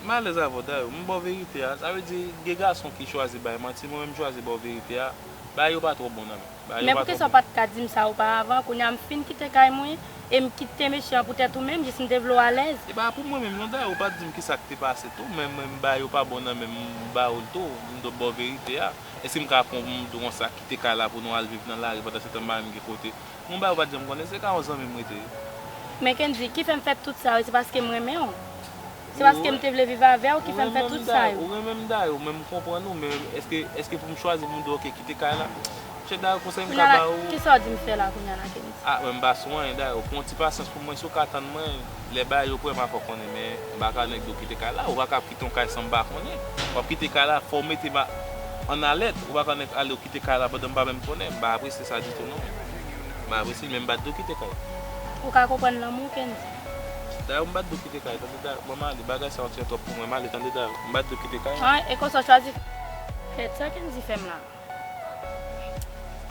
M alèz avè w dayè, m ba w verite a, sa vle di, gen gason ki chwazi bay manti, mwen menm m chwazi ba w verite a, bagay yo pa twò bon nan men m. Men poukisa w pa t ka di m sa oparavan? Kounye a m fin kite kay mwen e m kite mesye an poutèt ou menm, jis m te vle w alèz. E pa pou mwen menm non, dayè ou pa t di m kisa k te pase tou, men mwen m ba yo pa bon nan men m, m ba w l tou, m dwe ba w verite a. Èske m ka pran pou m di w konsa, kite kay la pou nou al viv nan lari pandan se tan m pa menm gen kote? Yon bagay ou pa t janm konnen, se ka yon zanmi m rete. Men Kendy, ki fè m fè tout sa yo, se paske m renmen w. Se paske m te vle viv avè w ki fè m fè tout sa yo. Ou renmen m dayè, ou menm m konprann ou, men èske, èske pou m chwazi pou m di w, oke, kite kay la? Chè dayè, konsèy m ka ba ou. Kisa w di m fè la kounye a la, Kendy? A, mwen m pa sou anyen dayè, pran yon ti pasyans pou mwen, si w ka tann mwen, lè bagay yo prè, m a fè w konnen, men m pa ka nèk di w kite kay la, ou pa ka ap kite yon kay san m pa konnen. W ap kite kay la, fò w mete m an alèt, ou pa ka nèk ale w kite kay la pandan m pa menm konnen, m pa apresye sa ditou non. M pa apresye l, men m pa t di w kite kay. Ou ka konprann lanmou, Kendy. Dayè, m pa t di w kite kay, tande dayè, ban m ale, bagay sa yo tyen twòp pou mwen, m ale, tande dayè, m pa t di w kite kay. An, e konsa w chwazi fè sa Kendy fè m la.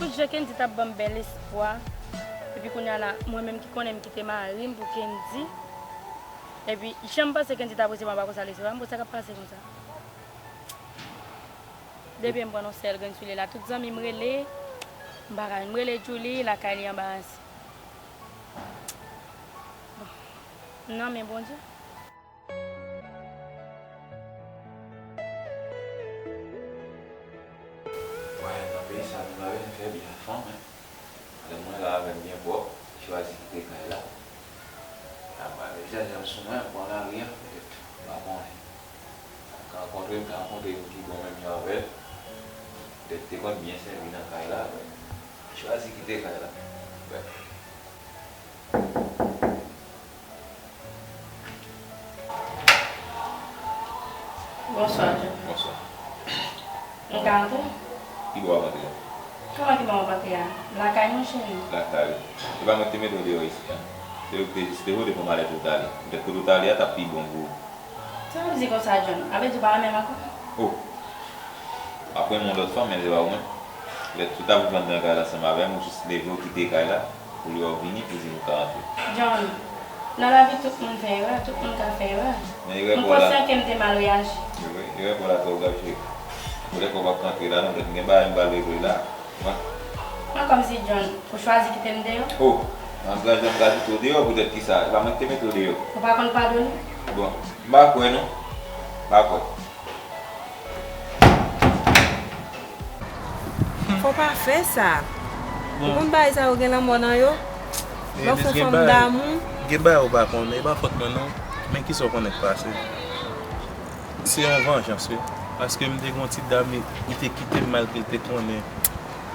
Tout jan Kendy t ap ban m bèl espwa, epi kounye a la, mwen menm ki konnen m kite mari m pou Kendy, epi jan m panse Kendy t ap resevwa m, pa konsa l resevwa m, bon, sa k ap pase konsa? Depi m pran yon sèl grenn sou li la, tout zanmi m rele, m pa ka jwenn. M rele Julie, lakay li anbarase. Bon, m nan men Bondye. Wè, nan peyi sa, nou pa bezwen fè byen fanm, en. Madanm mwen la avè m byen pwòp, li chwazi kite kay la. Apa, li janjanm sou mwen, pran lari a, petèt, m pa konnen. M ka rankontre, m ka rankontre youn ki bon menm jan avè l. Petèt te konn byen sèvi nan kay la, men li chwazi kite kay la. Bèf. Bonswa, John. Bonswa. M ka antre? Ki bò w ap antre a? Kòman ki bò m ap antre a? Lakay mwen, cheri. Lakay ou? Se pa mwen ki te mete w deyò isit la. Se ou ki te, se te voye pou m ale kote w t ale. Petèt kote w t ale a t ap pi bon pou ou. Sa w ap di konsa, John? A vle di w pa renmen m ankò? Oh! W ap renmen yon lòt fanm, men se pa ou menm. Lè tout ap viv anndan kay la ansanm avè m, ou jis leve, w kite kay la, pou lè w vini, pou di m ou ka antre. John, nan lavi, tout moun fè erè, tout moun ka fè erè. Men erè pa w la. M konsyan ke m te mal reyaji. Erè, erè pa w la twò grav, cheri. Pou lè kòb ap antre la, non, m gen bagay m pral regle la. Mwen. Mwen kòmsi, John, ou chwazi kite m deyò? Oh, m ap graje, m graje kite w deyò, poutèt kisa? E pa mwen ki te mete w deyò. Ou pa konn padone? Bon, m pa kwè, non. M pa kwè. Fò w pa fè sa. Ou konn bagay sa yo gen lanmò nan yo? Lè w fè fanm damou. Gen bagay ou pa konnen, e pa fòt mwen non. Men kisa w konnen k pase? Se yon vanjans, wi. Paske m te gen yon ti dam, li, li te kite m malgre l te konnen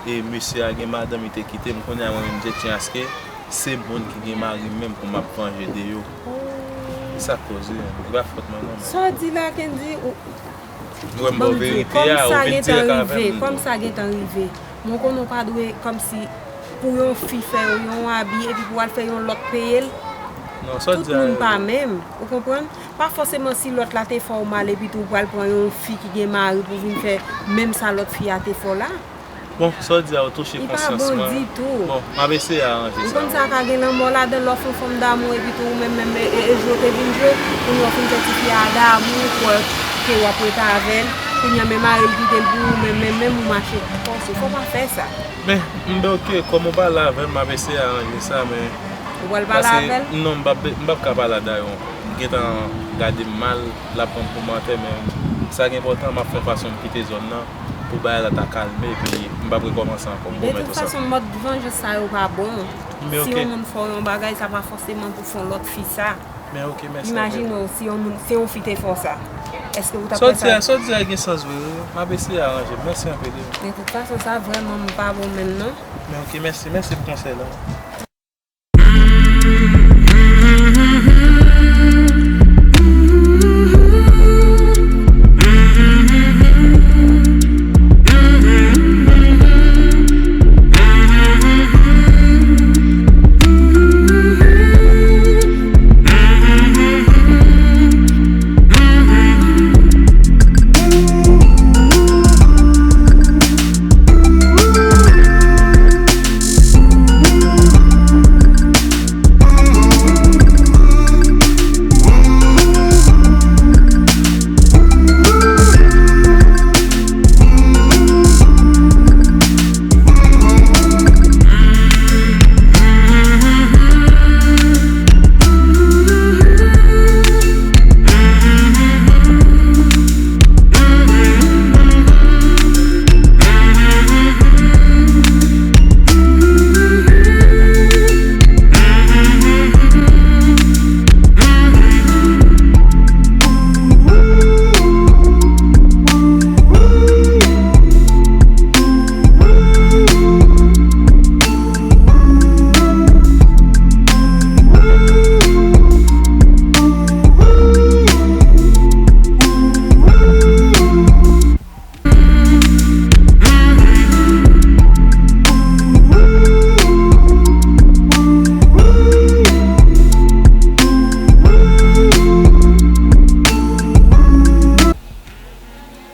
e mesye a gen madanm, li te kite m. Kounye a mwen menm, je tiens à ce que se moun ki gen mari m menm pou m ap vanje de yo. Se sa k koze, e pa fòt mwen non. Sa w di la, Kendy, ou, Ou wè m ba w verite a, ou vin dirèk avè m. Kòm sa gentan rive, mwen konnen w pa dwe kòmsi pou yon fi fè yon abi epi pou w al fè yon lòt peye l. Tout moun pa menm, ou konprann? Pa fòseman si lòt la te fè w mal epi tou ou pral pran yon fi ki gen mari pou vin fè menm sa lòt fi a te fè w la. Bon, sa w di a, ou touche konsyans mwen. Li pa bon ditou. Bon, m ap eseye aranje sa. Ou konn sa ka gen lanmò ladan l, lè w fè yon fanm damou epi tou ou menm, menm, e, e, e jwe w te vin jwe, kounye a w fin fè tifi a damou, ou kwè ke w ap ret avè l, kounye a men mari l kite l pou ou menm, menm, menm ou mache fòse. Fò w pa fè sa. Men, m, ben, oke, kòm ou pale avè m, m ap eseye aranje sa, men Ou pral pale avè l? Non, m p ap, m p ap ka pale a Dayon. Li gentan gade m mal, l ap ban m kòmantè, men sa ki enpòtan, m ap fè yon fason m kite zòn nan pou bagay la ta kalme, epi m p ap rekòmanse ankò. M pwomèt ou sa. De tout fason, mòd vanjans sa yo pa bon. Si yon moun fè w yon bagay, sa pa fòseman pou fè yon lòt fi sa. Men oke, mèsi anpil. Imajine w, si yon moun, si yon fi te fè w sa. Èske ou t ap fè sa? Sa w di a, sa w di a gen sans vre, wi. M ap eseye aranje. Mèsi anpil, wi. De tout fason, sa vrèman m pa bon menm, non. Men oke, mèsi. Mèsi pou konsèy la.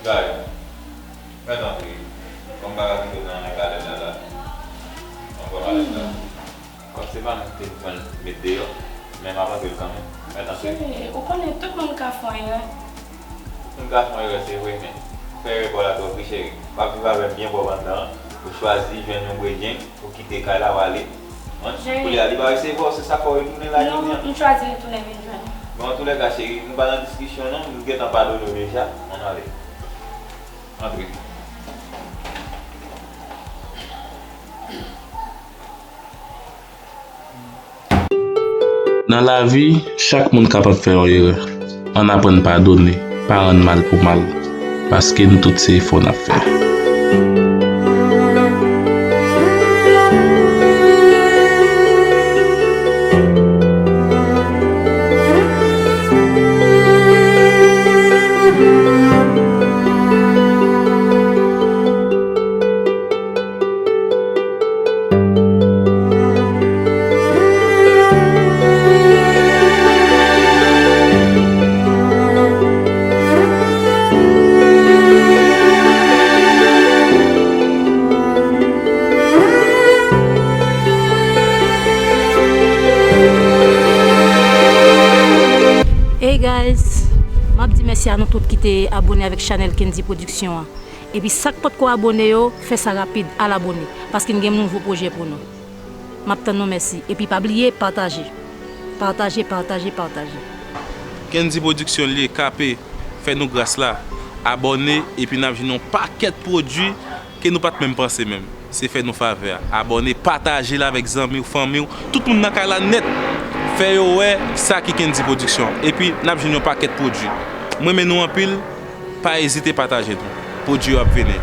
Gay, mèt antre. Kòm m pa ka kite w nan men kalèt la la. Antre nan kalèt la. Kòm se pa mwen ki te pran l met deyò, men m ap antre l kanmenm. Mèt antre. Cheri, ou konnen tout moun ka fè yon erè. Tout moun ka fè yon erè, se vre, men fè erè pa w la twòp wi, cheri. W ap viv avè m byen pwòp anndan an. Ou chwazi jwenn yon bredjenn. Ou kite kay la, w ale. Hein? Kounye a, li pa resevwa w, se sa k fè w retounen la jodi a? Non, m chwazi retounen vin jwenn ou. Bon, antoulèka, cheri, nou pa nan diskisyon, non. M gentan padone w deja. Ann ale. Antre. Nan lavi, chak moun kapab fè yon erè. Ann aprann padone, pa rann mal pou mal, paske nou tout se efò n ap fè. Hey guys, m ap di mèsi a nou tout ki te abone avèk chanèl Kendy Production an. Epi sa k potko abone yo, fè sa rapid, al abone, paske n gen nouvo pwojè pou nou. M ap tann nou, mèsi. Epi pa bliye pataje. Pataje, pataje, pataje. Kendy Production li ye, K P, fè nou gras la. Abone, epi n ap jwenn yon pakèt pwodui ke nou pa t menm panse menm. Se fè nou favè a. Abòne, pataje l avèk zanmi w, fanmi w, tout moun nan kay la nèt. Fè yo wè sa ki Kendy Production. Epi, n ap jwenn yon pakèt pwodui. M renmen nou anpil, pa ezite pataje nou. Pwodui yo ap vini.